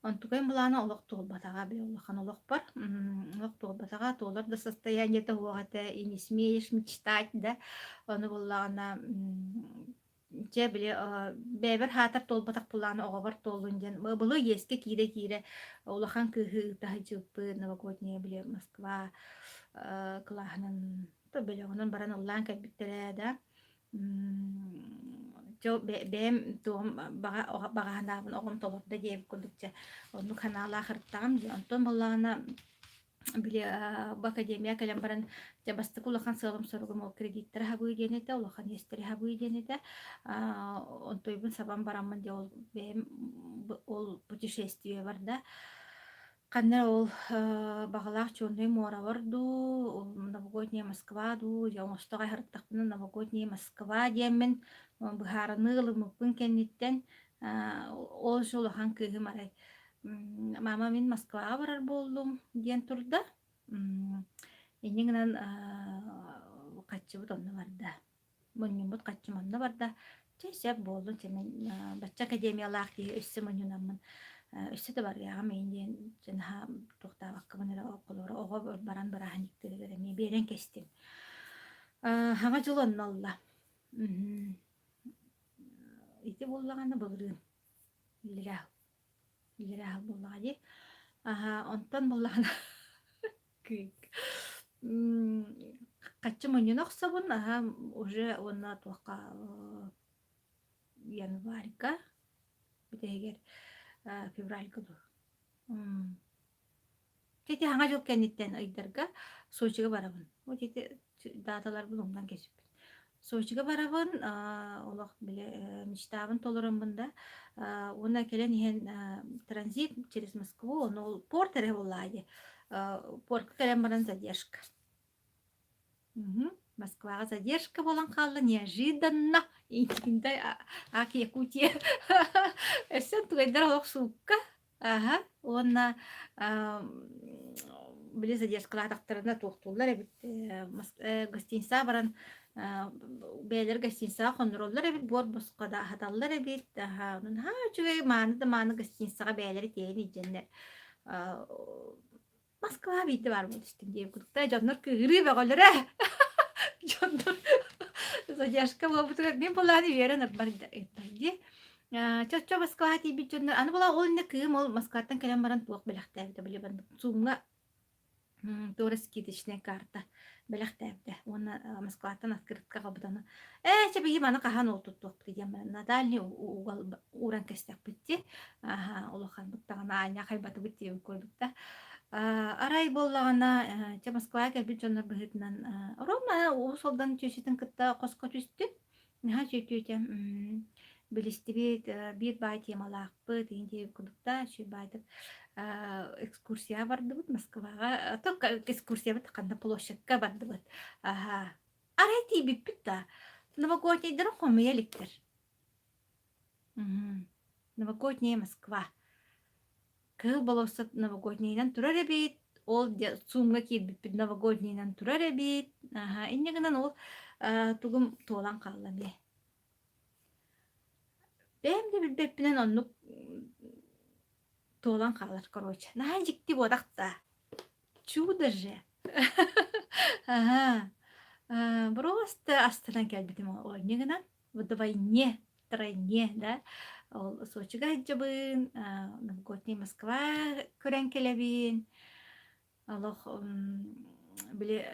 Онтукайым былаана олох туолбатаҕа били улахан олохпор. Олох туолбатаҕа, туолар да состояниета суох этэ, и не смеешь мечтать да. Ону буллаҕына Дьэ, били, бэйэбэр хаатар туолбатах былааны оҕобор туоллун диэн былы иэскэ киирэ-киирэ улахан кыыһы ыыта сылдьыбыппыт новогодняя били Москва кылааһынан бөлөҕүнэн баран ыллаан кэлбиттэрэ да дьэ бэйэм туом баҕа баҕа санаабын оҕом толордо диэбит курдук дьэ оннук санаалаах ырыттаҕым дии онтон буоллаҕына Били бу академия кэлэн баран дьэ бастакы улахан сыалым-соругум ол кредиттары хабыы диэн этэ, улахан иэстэри хабыы диэн этэ. Онтуйбун сабан бараммын дьэ ол бэйэм ол путешествие барда. Ханна ол баҕалаах Черный муорабар дуу, Новогодняя Москва дуу, дьэ оҥосто аһарыттахпына Новогодняя Москва диэммин быһаарыныы ылыммыппын кэнниттэн ол же улахан кыыһым арай Мама мин Москваҕа барар буоллум диэн турда. Инньэ гынан хаччыбыт онно барда. Мунньуммут хаччым онно барда. Чэ сөп буоллун, чэ мин бачча академиялаах киһи өссө мунньунаммын өссө да барыаҕым иһин диэн чэ наһаа туохтаабаккабын эрэ холобура оҕо баран бырааһынньыктарыгар эмиэ биэрэн кэстим. Саҥа дьыл онно ылла. Ити буоллаҕына былырыын иллэрээ Иллэрээ буоллаҕа дии. Аһаа, онтон буоллаҕына хаччы мунньуна охсобун, аһаа, уже уонна туохха январьга бүтэһигэр февральга дуу Ити Саҥа дьыл кэнниттэн ыйдарга Сочига барабын. Вот ити дааталарбын умнан кэбиспит. Сочига барабын, олох били мечтабын толороммун да уонна кэлэн иһэн транзит через Москву, ону ол порт эрэ буоллаҕа дии. Портка кэлэн баран задержка. Москваҕа задержка буолан хаалла неожиданно. Интинтэй ак Якутия. Өссө тугайдар олох суукка. Аһа, уонна били задержкалаатахтарына туохтууллар эбит гостиницаҕа баран бэйэлэр гостиницаҕа хоннороллор эбит буор босхо да аһаталлар эбит аһа онон наһаа үчүгэй мааны да мааны гостиницаҕа бэйэлэрэ тиэйэн илдьэннэр. Москва биирдэ баар буола түстүм диэбит курдук да дьоннор кыыһырыы бөҕөлөрө. Дьоннор задержка буолбутугар мин былааны үөрэн ырбар дии. Чоччо Москваҕа тиийбит дьоннор аны була ол иннэ кыым ол Москваттан кэлэн баран туох бэлэхтээбитэ били Зумҥа туора скидочная карта бэлэхтээбитэ уонна Москваттан открытка аҕалбыт аны ээ чэ биһи маны хаһан ол туттуохпут диэн баран Наталья угал ууран кэстэхпит дии аха улаханбыт даҕаны аанньа хайбатыбыт диэбит курдук да арай буоллаҕына чэ Москваҕа кэлбит дьоннор быһыытынан Рома Уус Алдан чүөчэтин кытта хоско түстүм Наһаа үчүгэй билистибит, биир баай темалаахпыт, иһин диэбит курдук үчүгэй баайдык экскурсияҕа бардыбыт Москваҕа, только экскурсиябыт ханна площадька бардыбыт. Аһа. Арай тиийбиппит да, новогоднейдарын хомуйа иликтэр. Новогодняя Москва. Кыһыл болуоссат новогоднейынан турар эбит, ол Зумҥа киирбиппит новогоднейынан турар эбит. Аһа, инньэ гынан ол тугум туолан хаалла эмиэ. Бэйэм да билбэппинэн оннук туолан хаалар, короче. Наһаа дьикти буотах да. Чудо же. Аһа. Просто астынан кэлбитим ол инньэ гынан. Вдвойне втройне да ол Сочига сылдьабын новогодний Москва көрөн кэлэбин олох били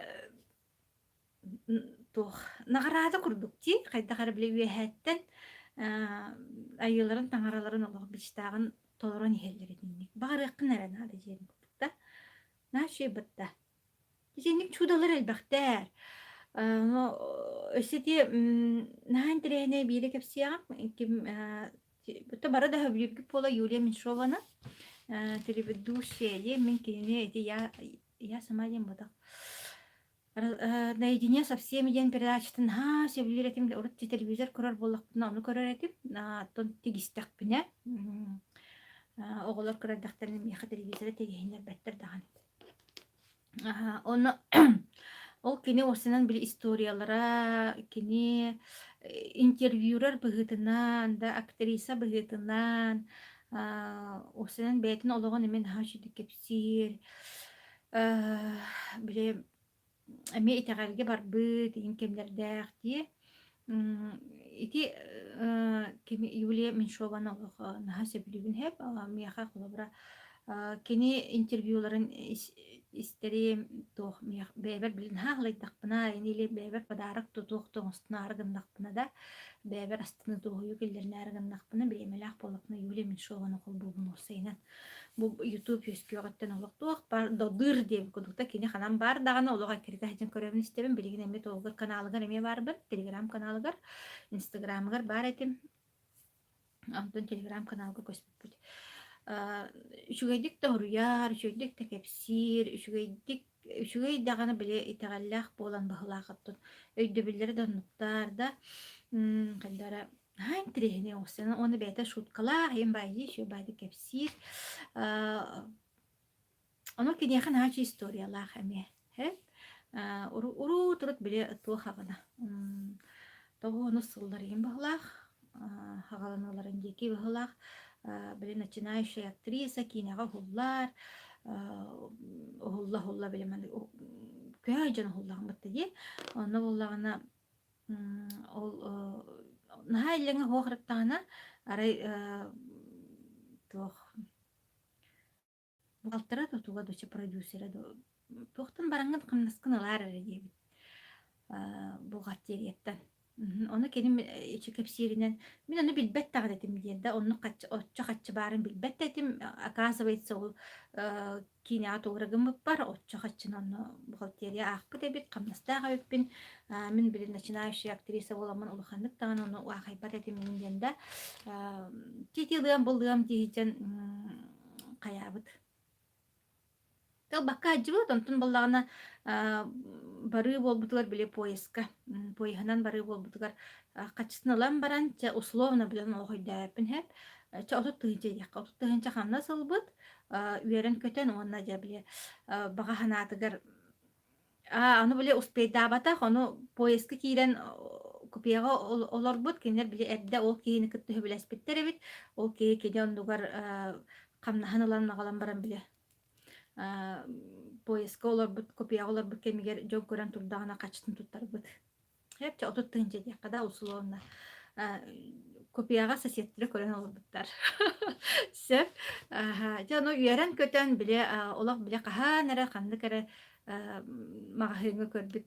туох наҕараада курдук дии хайдах эрэ били үөһээттэн айыыларын таҥараларын олох мечтаҕын толорон иһэллэр итинник баҕарыаххын эрэ наада диэн курдук да наһаа үчүгэй бытта Итинник чудалар элбэхтэр. Ону өссө ити наһаа интэриэһинэй биири кэпсиэҕим. Ким бары да сөбүлүүргүт буола Юлия Меньшованы телеведущая диэн мин кинини ити я я сама диэн буотах наедине со всеми диэн передачатын наһаа сөбүлүүр этим урут телевизор көрөр буоллахпына ону көрөр этим оттон тигистэхпинэ оҕолор көрөр эрдэхтэринэ миэхэ телевизоры тигиһиннэрбэттэр даҕаны Аһа, онно ол кини уопсайынан били историялара, кини интервьюрар быһыытынан да, актриса быһыытынан, аа, уопсайынан бэйэтин олоҕун эмиэ наһаа үчүгүйдүк кэпсиир. Э, били эмиэ итэҕэлгэ барбыт игин кэмнэрдээх дии. Ити кими Юлия Меньшованы олох наһаа сөбүлүүбүн сөп. Миэхэ холобура кини интервьюларын истэрим туох бэйэбэр билин наһаа аҕылыйдахпына или бэйэбэр подарок тутуох да оҥостонаары гыннахпына да бэйэбэр астына дуоһуйуу киллэринээри гыннахпына бириэмэлээх буоллахпына Юлия Меньшованы холбуубун уопсайынан Бу YouTube үөскүөҕүттэн олох туох баар додыр диэбит курдук да кини ханан баар даҕаны олох эккирэтэ сылдьан көрөбүн истэбин билигин эмиэ Толгор каналыгар эмиэ баарбын Телеграм каналыгар Инстаграмыгар баар этим онтон Телеграм каналга көспүппүт үчүгэйдик да уруйар үчүгэйдик да кэпсиир үчүгэйдик үчүгэй даҕаны били итэҕэллээх буолан баһылаах оттон өйдөбүллэрэ да оннуктаар да хайдара Наһаа интэриэһинэй оҥостон уонна бэйэтэ шуткалаах, ийэм баайдыы үчүгэй баайдык кэпсиир. Ону киниэхэ наһаа үчүгэй историялаах эмиэ. Урут-урут били туох аҕына тоҕуонус сыллар иһин быһылаах, хаҕаланыыларын диэки быһылаах, били начинающая актриса киинэҕэ уһуллар, уһулла-уһулла били көй дьон уһуллаҕыммыт дии. Онно буоллаҕына Ол наһаа иллэҥэ суох ырыттаҕына, арай туох балтара да туга да продюсера да туохтан бараҥҥын хамнаскын ылаар эрэ диэбит бухгалтерияттан. Ону кини ичи кэпсииринэн мин ону билбэт даҕаны этим диэн да оннук оччо хаччы баарын билбэт да этим оказывается ол киинэҕэ тугу эрэ гыммыппар, оччо хаччыны онно бухгалтерия аахпыт эбит, хамнастаах эбиппин. Мин били начинающая актриса буоламмын улаханнык даҕаны ону аахайбат этим диэн да титилыам буллыам диэһитэн хайаабыт. Тылбакка сылдьыбыт, онтон буоллаҕына барыы буолбутугар били поездка, поеһынан барыы буолбутугар хаччытын ылан баран, чэ условно билэн олох өйдөөбөппүн һэп, чэ 30 тыһыынча диэххэ, 30 тыһыынча хамнас ылбыт, үөрэн-көтөн уонна дьэ били баҕа санаатыгар аны били успейдаабатах, ону поездка киирэн купеҕа олорбут, кинилэр били эрдэ ол киһини кытта сөбүлэспиттэр эбит, ол киһи кини оннугар хамнаһын ылан аҕалан баран били. Поездка олорбут, купеҕа олорбут кэмигэр дьон көрөн турдаҕына хаччытын туттарбыт. Чэ, 30 тыһыынча диэххэ да, условно. Купеҕа соседтара көрөн олорбуттар. Сөп. Дьэ, ону үөрэн-көтөн, били олох били хаһан эрэ, ханнык эрэ маҕаһыыҥҥа көрбүт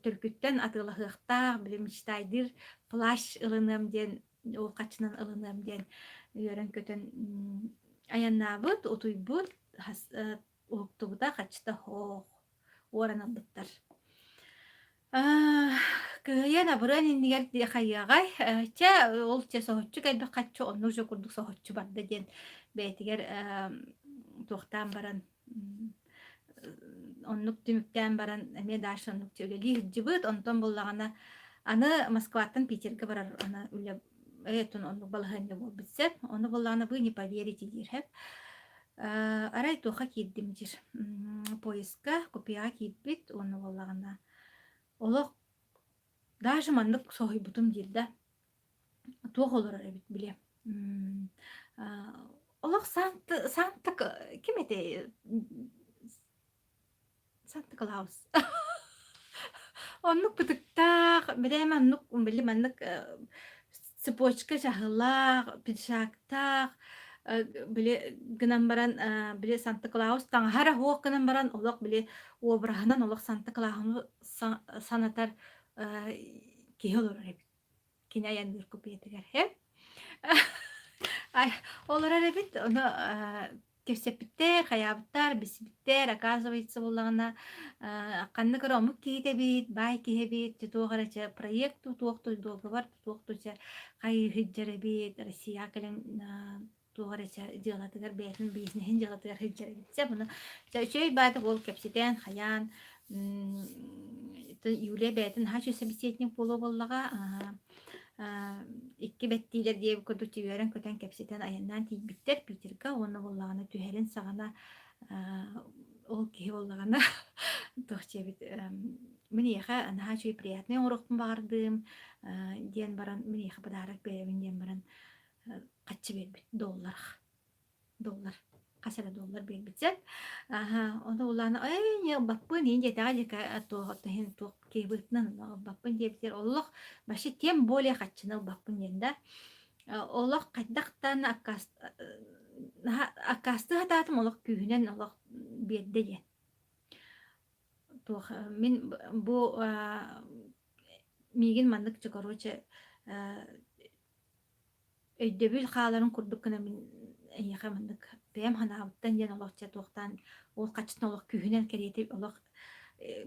төлкүттэн атыылаһыахтаах, били мечтайдыыр плащ ылыныам диэн, ол хаччынан ылыныам диэн үөрэн-көтөн айаннаабыт, утуйбут, уһуктубута хаччыта суох уоран ылбыттар. Кыһыйан абырыан иннигэр хайыаҕай, чэ ол чэ соһуччу кэлбит хаччы оннук же курдук соһуччу барда диэн бэйэтигэр туохтаан баран оннук түмүктээн баран эмиэ дальше оннук үлэлии сылдьыбыт. Онтон буллаҕына аны Москваттан Питергэ барар аны үлэ этин оннук балаһыанньа буолбут сөп. Ону буллаҕына вы не поверите диир сөп. Арай туохха киирдим диир. Поездка, купеҕа киирбит уонна буоллаҕына олох даже маннык соһуйбутум диир да туох олорор эбит били олох Санта Санта ким этэй Санта Клаус Оннук бытыктаах, бэлэм оннук били маннык цепочка чаһылаах, пиджактаах, били гынан баран били Санта Клаус таҥаһа эрэ суох гынан баран олох били обраһынан олох Санта Клауһу санатар киһи олорор эбит. Кини айанныыр купетыгар һэ. Олорор эбит, ону кэпсэппиттэр, хайаабыттар, билсибиттэр, оказывается буоллаҕына ханнык эрэ омук киһитэ эбит, баай киһи эбит, туох эрэ чэ проект туох договор туох чэ хайыы сылдьар эбит, Россияҕа кэлэн туох эрэ дьыалатыгар бэйэтин бизнеһин дьыалатыгар сылдьар эбит. Чэ, буну чэ үчүгэй баайдык уол кэпсэтэн, хайаан Юлия бэйэтин наһаа үчүгэй собеседник буолуо буоллаҕа. Икки бэттиилэр диэбит курдук үөрэн-көтөн кэпсэтэн айаннаан тиийбиттэр Питерга уонна буоллаҕына түһэрин саҕана ол киһи буоллаҕына туох диэбит мин эйиэхэ наһаа үчүгэй приятнай оҥоруохпун баҕардым диэн баран мин эйиэхэ подарок биэрэбин диэн баран хаччы биэрбит доллар доллар хас эрэ доллар биэрбит сөп аха ону улаана ээ не ылбаппын иин диэтэҕэ дьэкэ туох иһин туох киһи быһыытынан ылбаппын диэбитигэр олох вообще тем более хаччыны ылбаппын диэн да олох хайдахтан аккаас аккаастыы сатаатым олох күүһүнэн олох биэрдэ диэн туох мин бу миигин маннык короче Өйдөбүл хааларын курдук гына мин эйиэхэ маннык бэйэм санаабыттан диэн олох дьэ туохтаан ол хаччытын олох күүһүнэн кэриэтэ олох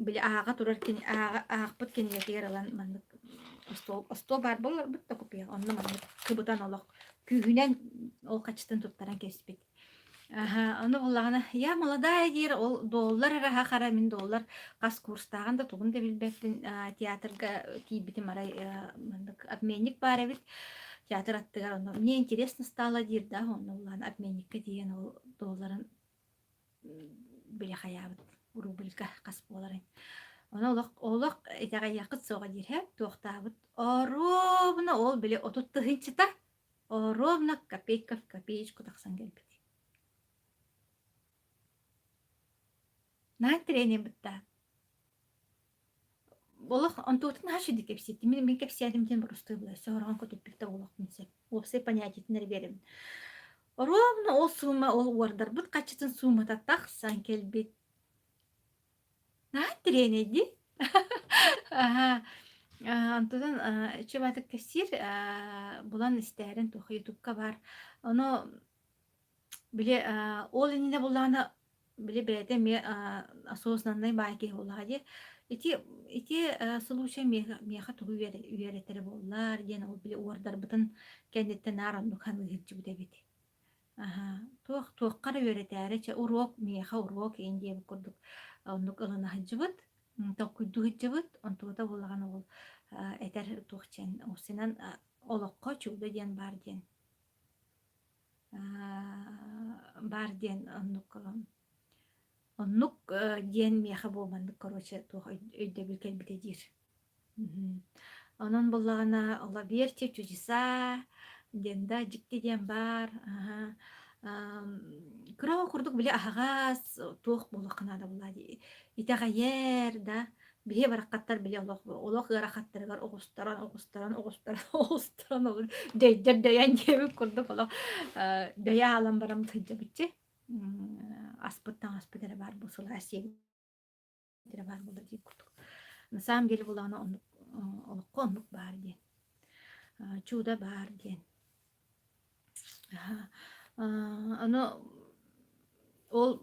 били ааҕа турар кини ааҕа аахпыт кинигэтигэр ылан маннык остуол остуол баар буоларбыт да купуйа онно маннык кыбытан олох күүһүнэн ол хаччытын туттаран кэбиспит. Аһа, ону буоллаҕына, я молодая диир, ол доллар эрэ хара мин доллар хас курстааҕын да тугун да билбэппин. Театрга тиийбитим арай маннык обменник баар эбит. Театр аттыгар онно мне интересно стало диир да, онно улахан обменникка тиийэн ол долларын били хайаабыт рубльга хас буоларын. Ону олох олох итэҕэйиэххит суоҕа диир һэ, туохтаабыт. Оруобуна ол били 30 тыһыынчата Ровно копейка в копеечку тахсан кэлбит. Наһаа интэриэһинэй бытта. Олох онтуотун наһаа үчүгэй кэпсиир. Мин мин кэпсээтим диэн боростуой буолар. Соһорҕон көтүппүт да буолуохпун сөп. Уопсай понятиетын эрэ биэрэбин. Ровно ол суума ол уордарбыт хаччытын суумата тахсан кэлбит. Наһаа интэриэһинэй дии. Аһаа. Онтон үчүгэй кэпсиир булан истээрин туох ютубка баар. Ону били ол иннинэ буллаҕына били бэйэтэ эмиэ осознаннай баай киһи буоллаҕа дии. Ити ити случай миэхэ миэхэ тугу үөрэтэрэ буоллар диэн ол били уордарбытын кэнниттэн наар оннук саныы сылдьыбыт эбит. Аһаа, туох туохха эрэ үөрэтээри чэ уруок миэхэ уруок иин диэбит курдук оннук ылына сылдьыбыт, толкуйдуу сылдьыбыт, онтугута буоллаҕына ол этэр туох диэн уопсайынан олоххо чудо диэн баар диэн баар диэн оннук оннук диэн миэхэ буолманнык короче туох өйдөбүл кэлбитэ диир. Онон буоллаҕына, Лаверти чудеса диэн да дьикти диэн баар. Аһа. Кыра оҕо курдук били аһаҕас туох буолуохха наада буолла дии. Итэҕэйэр да, биһи бараххаттар били олох олох ыарахаттарыгар оҕустаран, оҕустаран, оҕустаран, оҕустаран олор дөйдөр дөйөн диэбит курдук олох дөйө аалан баран сылдьабытчы. Аспыт таҥаспыт эрэ баар бу сылаас сиэбит эрэ баар буолар диир курдук. На самом деле булаҕына оннук олоххо оннук баар диэн. Чудо баар диэн. Ону ол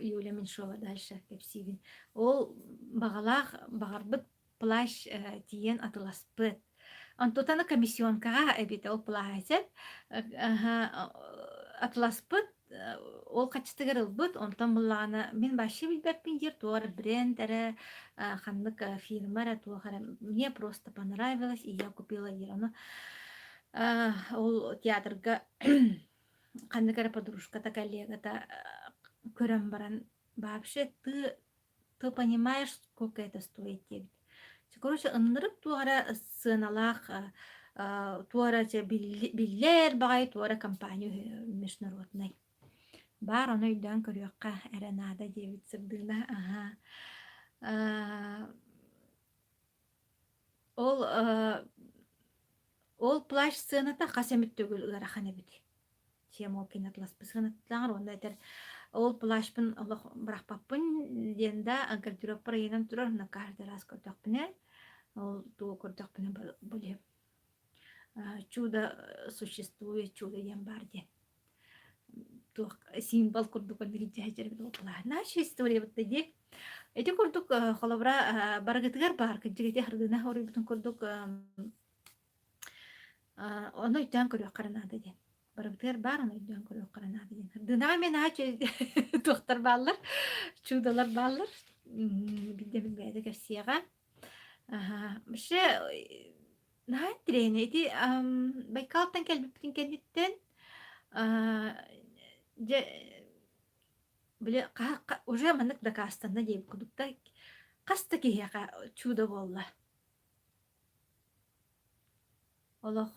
Юля Меньшова дальше кэпсиибин. Ол баҕалаах баҕарбыт плащ тиийэн атыласпыт. Онтутаны комиссионкаҕа эбит ол плаһа атыласпыт ол хаччытыгар ылбыт, онтон буллаҕына мин вообще билбэппин диир, туох эрэ бренд эрэ, ханнык фирма эрэ, туох эрэ мне просто понравилось и я купила диир. Ону ол театрга ханнык эрэ подружката, коллегата көрөн баран вообще ты ты понимаешь, сколько это стоит диэбит. Короче, ыннырык туох эрэ сыаналаах туох эрэ биллэр баҕайы туох эрэ компания үһү международнай. Баар ону өйдөөн көрүөххэ эрэ наада диэбит Сырдыына. Аһа. Ол ол плащ сыаната хас эмит төгүл ыарахан эбит. Чем ол кини атласпысыгыныттааҕар уонна этэр ол плащпын олох бырахпаппын диэн да гардеробпар ыйанан турар на каждый раз көрдөхпүнэ ол тугу көрдөхпүнэ били чудо существует чудо диэн баар диэн туох символ курдук Наша история вот дии. Ити курдук холобура барыгытыгар баар кырдьык ити хардыына хоруйбутун курдук ону өйдөөн көрүөххэ эрэ наада диэн. Барыбытыгар баар ону өйдөөн көрүөххэ эрэ наада диэн. Хардыынаҕа эмиэ наһаа туохтар бааллар, чудолар бааллар. Биирдэ бэйэтэ кэпсиэҕэ. Вообще наһаа интэриэһинэй. Ити Байкалтан кэлбиппитин кэнниттэн дьэ били уже маннык дакаастанна диэбит курдук да хас да киһиэхэ чудо буолла. Олох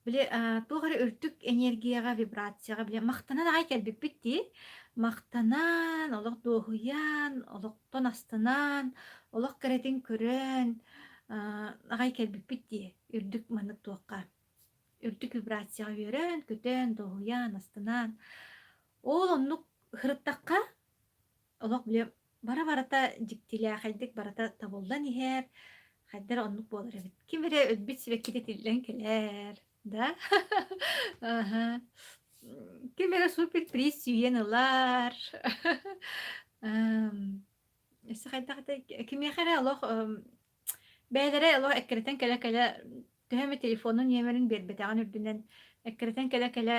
били туох эрэ үрдүк энергияҕа, вибрацияҕа били махтанан аҕай кэлбиппит дии. Махтанан, олох дуоһуйан, олохтон астынан, олох кэрэтин көрөн аҕай кэлбиппит дии үрдүк маннык туохха. Үрдүк вибрацияҕа үөрэн, көтөн, дуоһуйан, астынан. Ол оннук сырыттахха Олох били бара-барыта дьиктилээхэйдик барыта табыллан иһэр, хайда эрэ оннук буолар эбит. Ким эрэ өлбүт сибэккитэ тиллэн кэлэр, да? Аһа. Ким эрэ супер-приз сүүйэн ылар. Эм, өссө хайдах этэй, кимиэхэ эрэ олох бэйэлэрэ олох эккирэтэн кэлэ-кэлэ төһө эмэ телефонун нүөмэрин биэрбэтэҕин үрдүнэн эккирэтэн кэлэ-кэлэ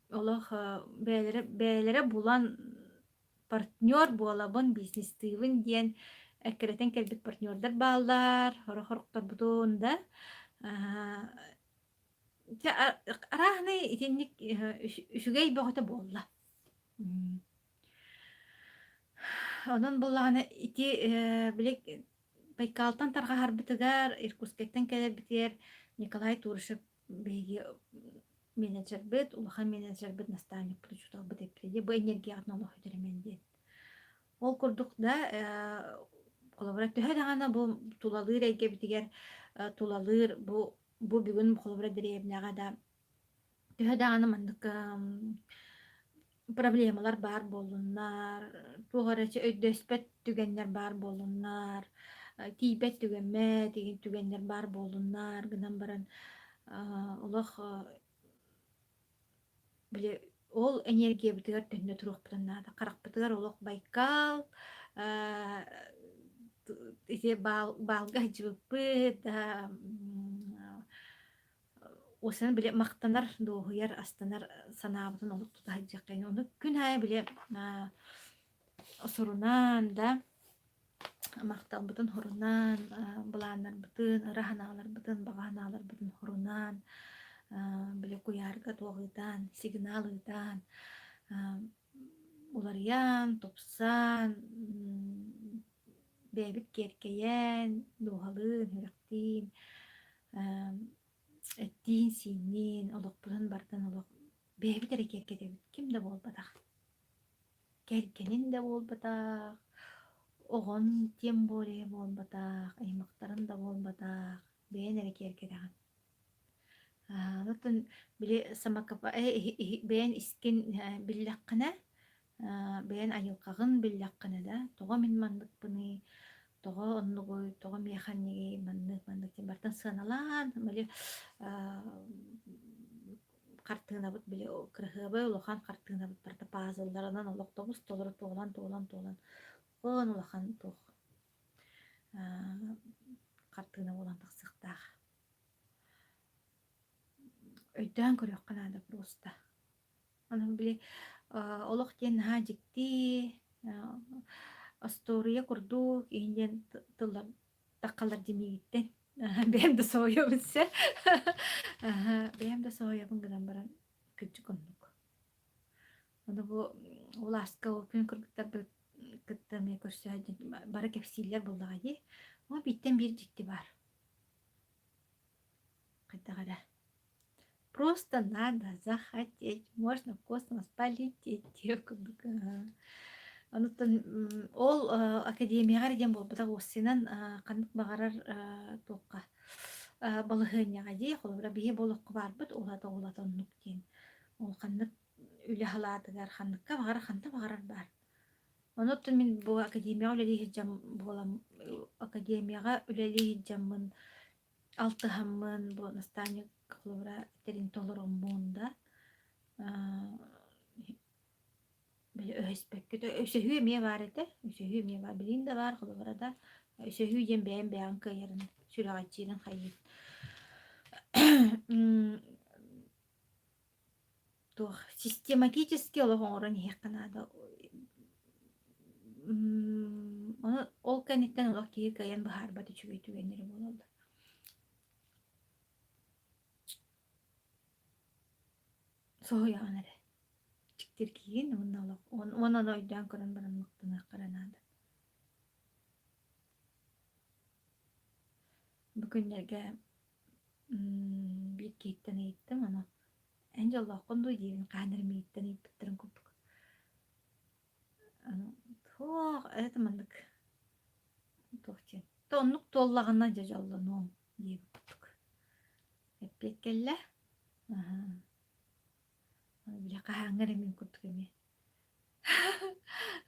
Олох бэйэлэрэ бэйэлэрэ булан партнер буолабын, бизнестыыбын диэн эккирэтэн кэлбит партнердар бааллар, сорох-сорохторбутун да. Дьэ арааһынай итинник үчүгэй бөҕөтө буолла. Онон буоллаҕына ити били Байкалтан тарҕаһарбытыгар, Иркутскайтан кэлэрбитигэр Николай Турышев биһиги менеджербит, улахан менеджербит, наставникпыт, учууталбыт эппитэ бу энергияҕытын олох үтүрүмэн диэн. Ол курдук да холобура төһө даҕаны бу тулалыыр эйгэбитигэр тулалыыр бу бу бүгүн холобура дэриэбинэҕэ да төһө даҕаны маннык проблемалар баар буоллуннар, туох эрэ өйдөспөт түгэннэр баар буоллуннар, тиийбэт түгэммэт игин түгэннэр баар буоллуннар гынан баран олох били ол энергиябытыгар төннө туруохпутун наада. Харахпытыгар олох Байкал, ити баалга сылдьыбыппыт, Уосанан били махтанар, дуоһуйар, астынар санаабытын олох тута сылдьыаххайын. Ону күн аайы били сурунан да махталбытын хорунан, былааннарбытын, ыра санааларбытын, баҕа санааларбытын хорунан, били куйаарга туох ыытан, сигнал ыытан, уларыйан, тупсан, бэйэбит киэркэйэн, дууһалыын, сүрэхтиин. Эттиин-сиинниин, олохпутун барытын олох бэйэбит эрэ киэргэтэбит, ким да буолбатах. Кэргэнин да буолбатах, оҕон тем более буолбатах, аймахтарын да буолбатах, бэйэн эрэ киэргэтэҕин. Оттон били самокопа бэйэн искин биллэххинэ, бэйэн айылҕаҕын биллэххинэ да, тоҕо мин манныкпыный, тоҕо оннугуй, тоҕо миэхэ иннигий, маннык маннык диэн барытын сыаналаан, били хартыынабыт били кыраһыабай улахан хартыынабыт барыта пазлларынан олох тобус толору туолан туолан туолан улахан улахан туох хартыына буолан тахсыахтаах. Өйдөөн көрүөххэ наада просто. Онон били олох диэн наһаа дьикти остуоруйа курдук иһин диэн тыллар таххалар димиигиттэн бэйэм да соһуйабын сэ бэйэм да соһуйабын гынан баран кырдьык оннук. Ону бу улааска ол күн кыргыттарбыт кытта эмиэ көрсө бары кэпсииллэр буоллаҕа дии. Ол бииртэн биир дьикти баар. Хайдах эрэ. Просто надо захотеть, можно в космос полететь диэх курдук. Онуттан ол академияҕа эрэ диэн буолбатах уопсайынан ханнык баҕарар туохха балаһыанньаҕа дии холобура биһи бу олоххо баарбыт улата улата оннук диэн ол ханнык үлэ халаатыгар ханныкка баҕарар ханна баҕарар баар. Онуттан мин бу академияҕа үлэлии сылдьан буолан академияҕа үлэлии сылдьаммын алтыһаммын бу наставник холобура этэрин толороммун да били өһөспөккө өсөһүү эмиэ баар этэ өсөһүү эмиэ баар билигин да баар холобура да өсөһүү диэн бэйэм бэйэҕин кыайарын сүрэҕэлдьиирин хайыыр туох систематически олох оҥорон иһиэххэ наада ону ол кэнниттэн олох киһи кыайан быһаарбат үчүгэй түгэннэрэ буолаллар соһуйаҕын эрэ дьиктиргиигин уонна олох уонна ону өйдөөн көрөн баран махтаныахха эрэ наада бу күннэргэ биир киһиттэн ыйыттым ону эн дьоллооххун дуу диибин хаһан эрэ миигиттэн ыйыппыттарын курдук туох это маннык туох диэн то оннук туоллаҕына дьэ дьоллонуом диэбит курдук эппиэт кэллэ били хаһааҥҥы эрэ мин курдук эмиэ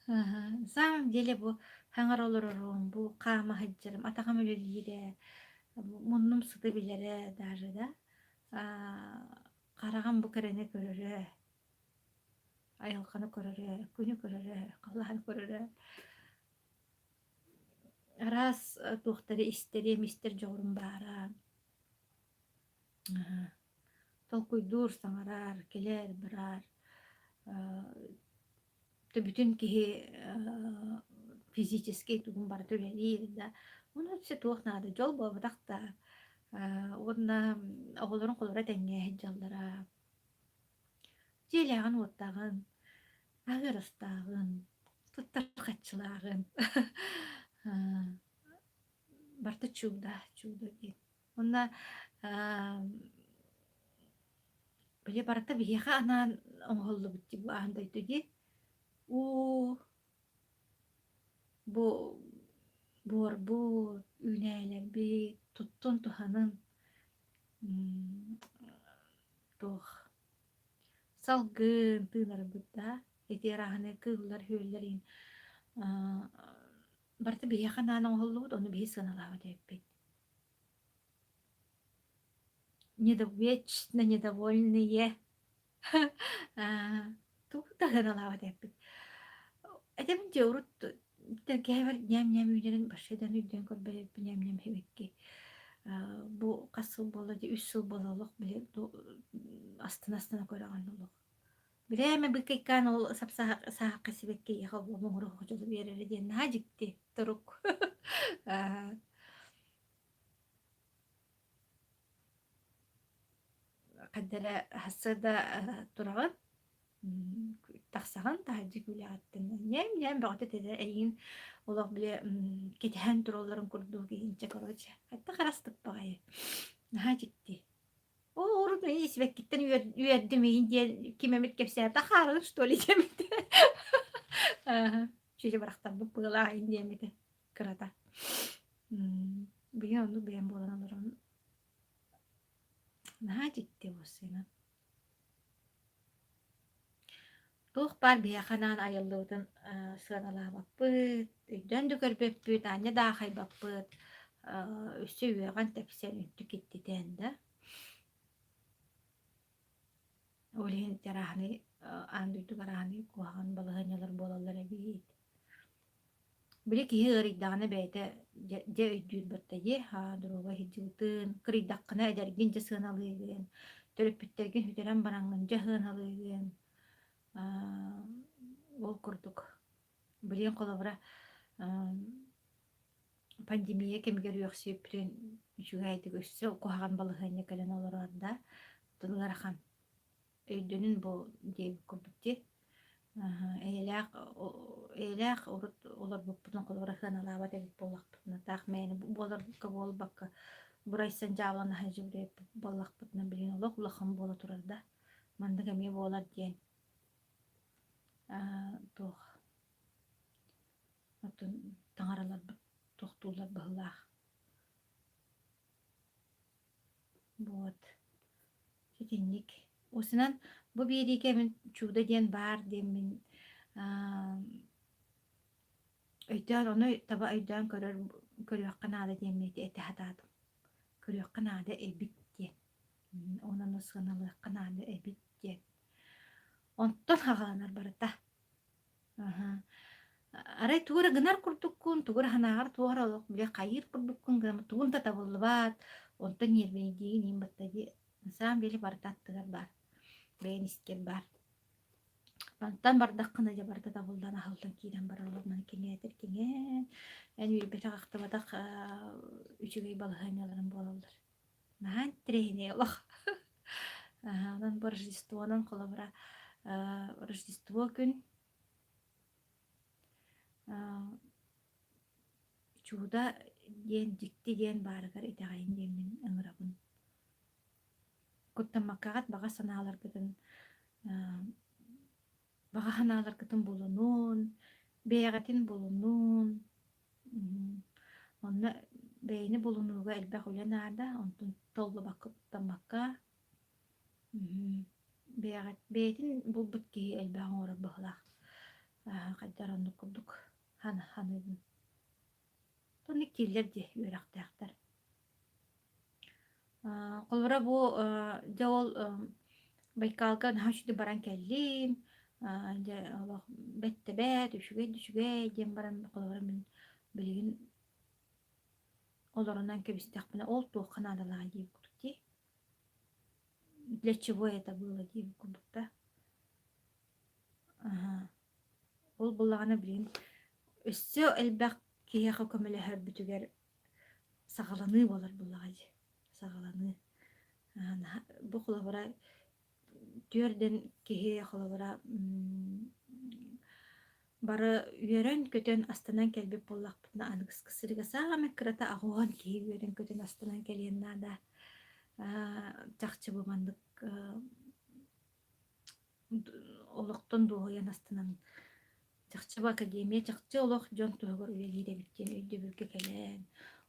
На самом деле бу хаҥар олорорум, бу хаама сылдьарым, атаҕым үлэлиирэ, муннум сыты билэрэ даже да, хараҕым бу кэрэни көрөрө, айылҕаны көрөрө, күнү көрөрө, халлааны көрөрө. Араас туохтары истэриэм, истэр дьоҕурум баара. Толкуйдуур, саҥарар, кэлэр, барар бүтүн киһи физическэй тугун барыта үлэлиир да ону өссө туох наада дьол буолбатах да уонна оҕолорун холоро тэҥҥэ сылдьаллара дьиэлээҕин-уоттааҕын аһыыр астааҕын туттар харчылааҕын барыта чудо чудо диэн Уонна били барыта биһиэхэ анаан оҥоһуллубут дии бу аан дойду дии. Уу бу буорбут, үүнээлэрбит туттун туһанын туох салгын тыынарбыт да ити арааһынай кыыллар-үөллэр иһин барыта биһиэхэ анаан оҥоһуллубут, ону биһи сыаналаабат эбиппит. Вечно недовольные тугу да сыаналаабат эппит. Этэбин дии урут тэлгэһэбэр ньээм-ньээм үүнэрин вообще-дан өйдөөн көрбөт эбиппин ньээм-ньээм эбикки. Бу хас сыл буолла дии үс сыл буолла олох били астына-астына көрөҕүн олох. Бирээмэ быкайкаан ол сап-саахха сибэкки эйиэхэ муҥур дьолу биэрэрэ диэн наһаа дьикти турук. Хайда эрэ сарсыарда тураҕын, тахсаҕын таһырдьа күүлэҕиттэн ньээм-ньээм бөҕөтө этэ эйигин олох били кэтэһэн туралларын курдук иһинчэ короче хайдах арастык баҕайы наһаа дьикти. Оо, урут мин сибэккиттэн үөрдүм иһин диэн ким эмит кэпсээтэ хаалын что ли диэммитэ. Чүчэ бырахтарбыт быылаах иһин диэммитэ кырата. Билигин оннук бэйэм буолан олорон наһаа дьикти буолсуйна. Туох баар биһиэхэ анаан айыллыбытын сыаналаабаппыт, өйдөөн да көрбөппүт, аанньа да аахайбаппыт, өссө үөҕэн-тэпсэн үнтү киттитэн да. Ол иһин ити арааһынай аан дойдуга арааһынай куһаҕан балаһыанньалар буолаллар эбит. Били киһи ыарыйдаҕына бэйэтэ дьэ, дьэ өйдүүр батта дии, аа доруобай сылдьыбытын, кырыйдаххына эдэргин дьэ сыаналыыгын, төрөппүттэргин сүтэрэн бараҥҥын дьэ сыаналыыгын. Аа, ол курдук. Билигин холобура, аа, пандемия кэмигэр үөхсүбүппүтүн үчүгэйдик өссө куһаҕан балаһыанньа кэлэн олорор да, ыарахан. Өйдөнүн бу диэбит курдук дии. Эйэлээх эйэлээх урут олорбуппутун холобура сыаналаабат эбит буоллахпытына таах мээнэ буоларга буолбакка бурайсан дьаабыланаһа дьүлүйэппит буоллахпытына билигин олох улахан буола турар да маннык эмиэ буолар диэн туох оттон таҥараларбыт тохтууллар быһыылаах. Вот. Ситинник. Осунан бу биэриигэ мин чудо диэн баар диэммин өйдөөн ону таба өйдөөн көрөр көрүөххэ наада диэммин ити этэ сатаатым. Көрүөххэ наада эбит диэн. Онон сыаналыахха наада эбит диэн. Онтон хаҕаланар барыта. Аһа. Арай тугу эрэ гынар курдуккун, тугу эрэ санааҕар туох эрэ олох били хайыыр курдуккун гынан тугун да табыллыбат, онтон ньиэрбинэйдиигин иин батта дии. На самом деле барыта аттыгар баар, бэйэн искэр баар. Мантан бардаххына дьэ барыта табыллан аһыллан киирэн бараллар маны кэҥээтэр кэҥээн, эн үөйбэтэх-ахтыбатах үчүгэй балаһыанньаларын буолаллар. Наһаа интэриэһинэй олох. Онон бу Рождествонан холобура Рождество күн чудо диэн дьикти диэн баарыгар итэҕэйин диэммин ыҥырабын. Куттаммаккаҕыт баҕа санааларгытын баҕа санааларгытын булунун, бэйэҕитин булунун. Онно бэйэни булунууга элбэх үлэ наада, онтон толлубакка, куттаммакка бэйэҕит бэйэтин булбут киһи элбэх оҥорор быһыылаах. Хайдах оннук курдук саныыбын. Оннук дииллэр дии үөрэхтээхтэр. Холобура бу дьэ ол Байкалга наһаа үчүгэй баран кэллим, дьэ олох бэт да бэт, үчүгэй да үчүгэй диэн баран холобура мин билигин олорунан кэбистэхпинэ ол туохха наадалааҕый диэбит курдук дии. Для чего это было диэбит курдук да. Ол буоллаҕына билигин өссө элбэх киһиэхэ көмөлөһөрбүтүгэр саҕаланыы буолар буоллаҕа дии, саҕаланыы. Бу холобура түөрдэн киһи холобура бары үөрэн-көтөн астынан кэлбит буоллахпытына аныгыскы сырыыга саамай кырата аҕыһан киһи үөрэн-көтөн астынан кэлиэн наада. Чахчы бу маннык олохтон дуоһуйан астынан чахчы бу академия чахчы олох дьон туһугар үлэлиир эбит диэн өйдөбүлгэ кэлэн,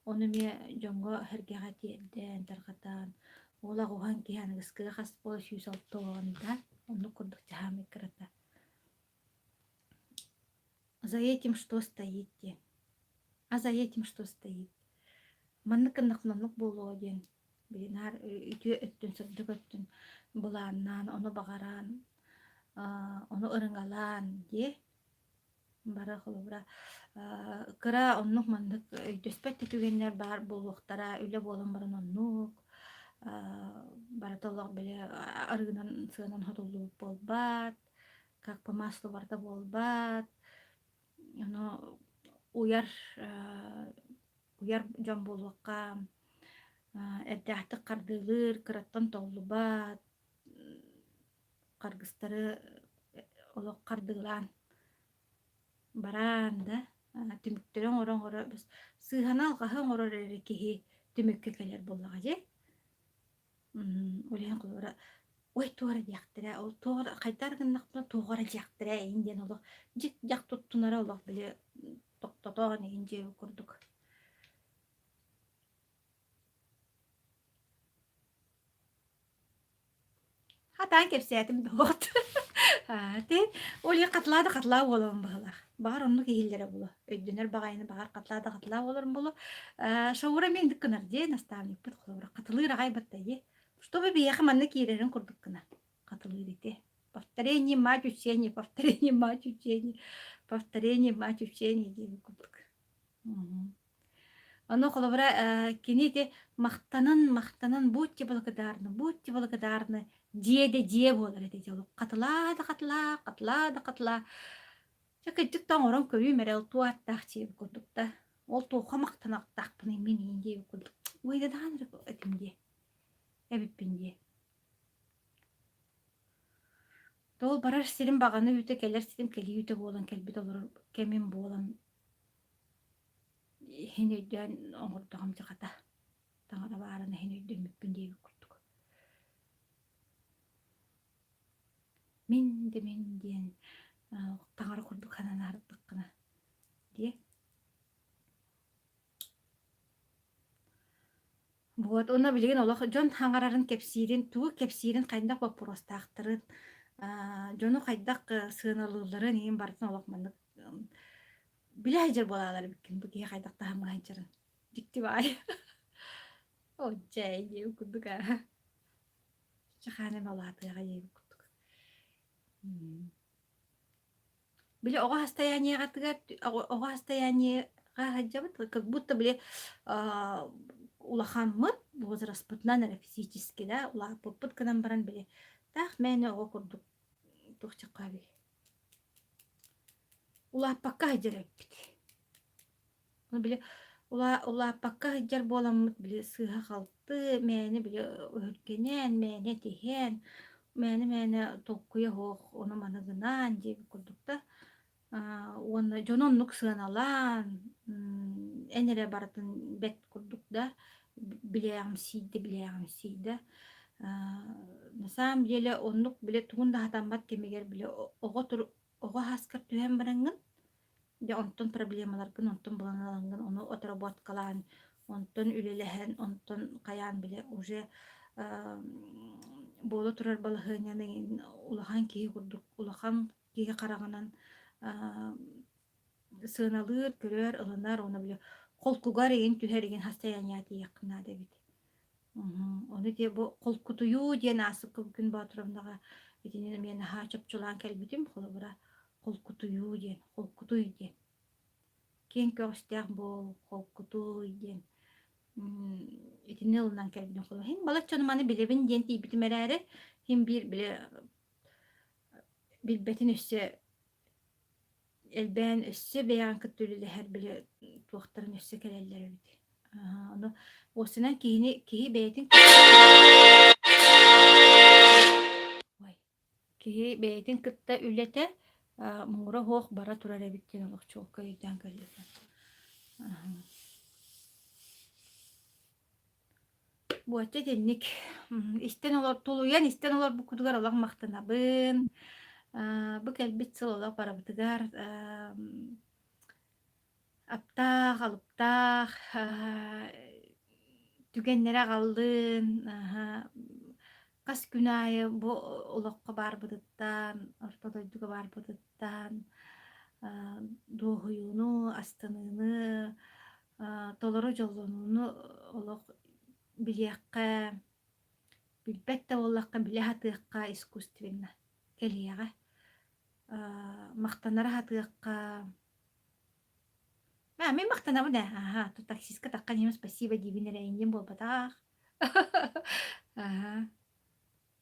ону эмиэ дьоҥҥо-сэргэҕэ тиэрдэн, тарҕатан, уол аҕуһан киһи аныгыскыга хас буола 160 да, оннук курдук дьаһаамай кырата. За этим что стоит диэн. А за этим что стоит? Маннык гыннахпына оннук буолуо диэн били наар үтүө өттүн, сырдык өттүн былааннаан, ону баҕаран, ону ырыҥалаан дии. Бары холобура кыра оннук-маннык өйдөспөт да түгэннэр баар буолуохтара, үлэ буолан баран оннук, барыта олох били арыынан, сыанан сотуллубут буолбат, как по маслу барыта буолбат. Ону уйар уйар дьон буолуохха, эрдээхтик хардыылыыр, кыраттан толлубат, харгыстары олох хардыылаан бараан да түмүктэри оҥоро-оҥоро сыыһаны-алҕаһы оҥорор эрэ киһи түмүккэ кэлэр буоллаҕа дии. Ол иһин холобура ой туох эрэ диэхтэрэ, ол туох эрэ хайдах гыннахпына туох эрэ диэхтэрэ эйин диэн олох дьик-дьах туттунара олох били тохтотоон эйин диэбит курдук. Хатаан кэпсээтим доҕот. Ти ол иһин хатылаа да хатылаа буолабын быһыылаах. Баҕар оннук иһиллэрэ буолуо. Өйдөнөр баҕайыны баҕар хатылаа да хатылаа буоларым буолуо. Шаура мин инник гынар дии наставникпыт холобура хатылыыр аҕай батта дии. Чтобы биһиэхэ манна киирэрин курдук гына хатылыыр ити. Повторение мать учения, повторение мать учения, повторение мать учения диэбит курдук. Ону холобура э, кини ити махтанан махтанан будьте благодарны, будьте благодарны дьиэ да дьиэ буолар этэ дьэ олох хатылаа да хатылаа, хатылаа да хатылаа. Дьэ кырдьык да оҥорон көрүүм эрэ ол туох ааттаах дьиэбит курдук да. Ол туохха махтаныахтаахпыный мин иин диэбит курдук. Уйдадаан эрэ этим дии. Эбиппин дии. Ол барар сирим баҕаны үүтэ, кэлэр сирим кэлии үүтэ буолан кэлбит олорор кэмим буолан иһин өйдөөн оҥордоҕум дьаҕата таҥара баарын иһин өйдөммүппүн диэбит курдук мин да мин диэн таҥара курдук сананаардаххына диэ Вот уонна билигин олох дьон хаҥарарын кэпсиирин тугу кэпсиирин хайдах боппуруостаахтарын дьону хайдах сыаналыылларын иһин барытын олох маннык билэ сылдьар буолаалар эбиккин бу киһи хайдах таһымҥа сылдьарын дьикти баай оо дьэ диэбит курдук аа чахаан эмэ улаатыаҕа диэбит курдук били оҕо состояниеҕатыгар оҕо состояниеҕа сылдьабыт как будто били улахаммыт возрастпытынан эрэ физически да улааппыппыт гынан баран били таах мээнэ оҕо курдук туох чаххаабый Улааппакка сылдьар эбиппит. Ону били улааппакка сылдьар буоламмыт били сыыһа-халты мээнэ били өһүргэнэн, мээнэ этиһэн, мээнэ-мээнэ толкуйа суох ону-маны гынан диэбит курдук да уонна дьону оннук сыаналаан, эн эрэ барытын бэт курдук да билээҕимсийдэ билээҕимсийдэ на самом деле оннук били тугун да сатаммат кэмигэр били оҕо оҕо аһаскар түһэн бараҥҥын, дьэ онтон проблемаларгын онтон булан ылаҥҥын ону отработкалаан, онтон үлэлэһэн, онтон хайаан били уже буола турар балаһыанньаны улахан киһи курдук улахан киһи хараҕынан сыаналыыр, көрөр, ылынар уонна били холкугар игин түһэр игин состояниеҕа тиийиэххин наада эбит. Ону ити бу холкутуйуу диэн ааспыкка Күн Боотуровнаҕа итини эмиэ наһаа чопчулаан кэлбитим. Холобура, холкутуйуу диэн, холкутуй диэн. Киэҥ көҕүстээх буол, холкутуй диэн итини ылынан кэлбитим. Холобура, иһин балачча ону маны билэбин диэн тиийбитим эрээри, иһин биир били билбэтин өссө элбээн өссө бэйэҕин кытта үлэлэһэр били туохтарын өссө кэлэллэр эбит. Ону уопсайынан киһини киһи бэйэтин Ой. Киһи бэйэтин кытта үлэтэ муҥура суох бара турар эбит диэн олох чуолкай өйдөөн кэллим. Буочча итинник истэн олор тулуйан истэн олорбуккутугар олох махтанабын. Бу кэлбит сыл олох барыбытыгар аптаах, алыптаах түгэннэри аҕаллын. Хас күн аайы бу олоххо баарбытыттан, орто дойдуга баарбытыттан дуоһуйууну, астыныыны толору дьоллонууну олох билиэххэ, билбэт да буоллахха билэ сатыахха искусственно кэлиэҕэ. Махтанара сатыахха. А, мин махтанабын ээ, аһаа, тут таксистка таххан иһим спасибо диибин эрэ иннин буолбатах. Аһаа.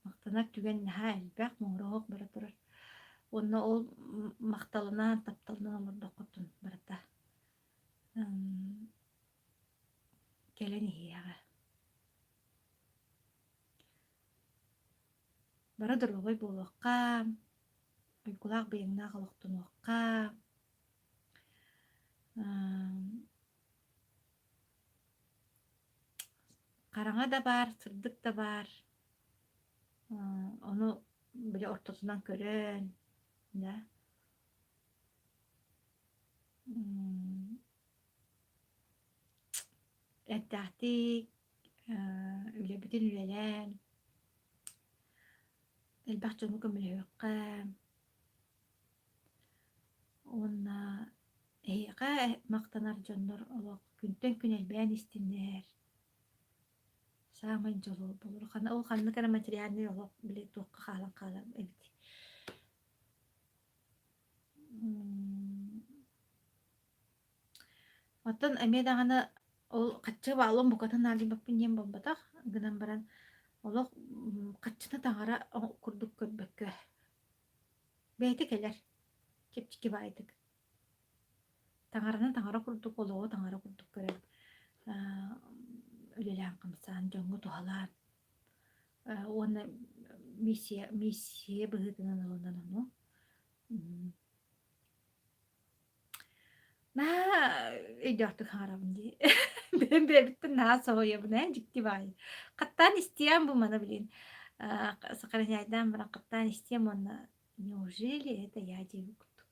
Махтанар түгэн наһаа элбэх, муҥура суох бара турар. Уонна ол махталынан, тапталынан олордоххутун барыта кэлэн иһиэҕэ. Бары доруобай буолуохха, уйгулаах быйаҥнаах олохтонуохха, хараҥа да баар, сырдык да баар. Ону били ортотунан көрөн, да эрдээхтик үлэбитин үлэлээн, элбэх дьоҥҥо көмөлөһүөххэ уонна эһиэхэ махтанар дьоннор олох күнтэн күн элбээн истиннэр. Саамай дьолу буолар. Ол ханнык эрэ материальнай олох били туохха хаалан хаалар эбит. Оттон эмиэ даҕаны ол хаччы баалын букатын наадыйбаппын диэн буолбатах, гынан баран олох хаччыны таҥара курдук көрбөккө бэйэтэ кэлэр чэпчэки баайдык. Таҥараны таҥара курдук, олоҕу таҥара курдук көрөн үлэлээн-хамсаан, дьоҥҥо туһалаан уонна миссия миссия быһыытынан ылынан ону Наһаа өйдөөхтүк хаҥарабын дии. Бэйэм бэйэбиттэн наһаа соһуйабын ээ, дьикти баайы. Хаттаан истиэм бу маны билин. Сохраняйдаан баран хаттаан истиэм уонна неужели это я диэбит курдук.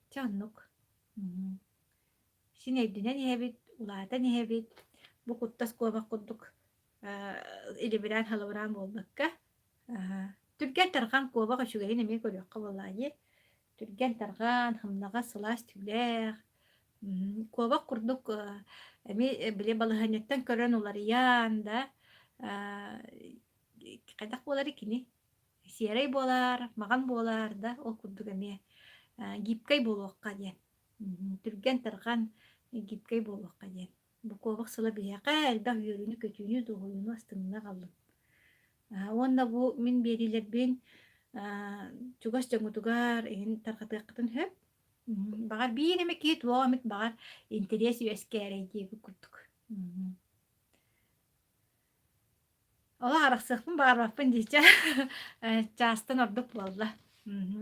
Чэ оннук. Син өйдөнөн иһэбит, улаатан иһэбит. Бу куттас куобах курдук илибирээн-халыбыраан буолбакка Түргэн-тарҕан куобах үчүгэйин эмиэ көрүөххэ буоллаҕа дии. Түргэн-тарҕан, сымнаҕас, сылаас түүлээх. Куобах курдук эмиэ били балаһыанньаттан көрөн уларыйан да хайдах буоларый кини? Сиэрэй буолар, маҕан буолар да ол курдук эмиэ гибкэй буолуохха диэн. Түргэн-тарҕан гибкэй буолуохха диэн. Бу куобах сыла биһиэхэ элбэх үөрүүнү-көтүүнү, дуоһуйууну астынна аҕаллын. Уонна бу мин биэриилэрбин чугас дьоҥҥутугар иһин тарҕатыаххытын сөп. Баҕар биир эмэ киһи туох эмит баҕар интэриэс үөскээрэй диэбит курдук. Олох арахсыахпын баҕарбаппын диичэ чаастан ордук буолла.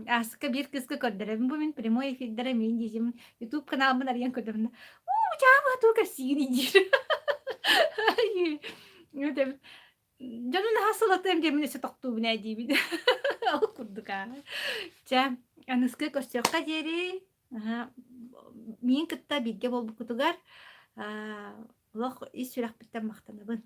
Ааска биир кыыска көрдөрөбүн бу мин прямой эфирдэрэ мин диэжим YouTube каналбын арыйан көрдөбүн уу чаама туу кэпсиигин диир. Дьону наһаа сылатыам диэммин өссө тохтуубун ээ диибин. Ол курдук аа. Чэ, аныскы көрсүөххэ диэри миин кытта бииргэ буолбуккутугар олох ис сүрэхпиттэн махтанабын.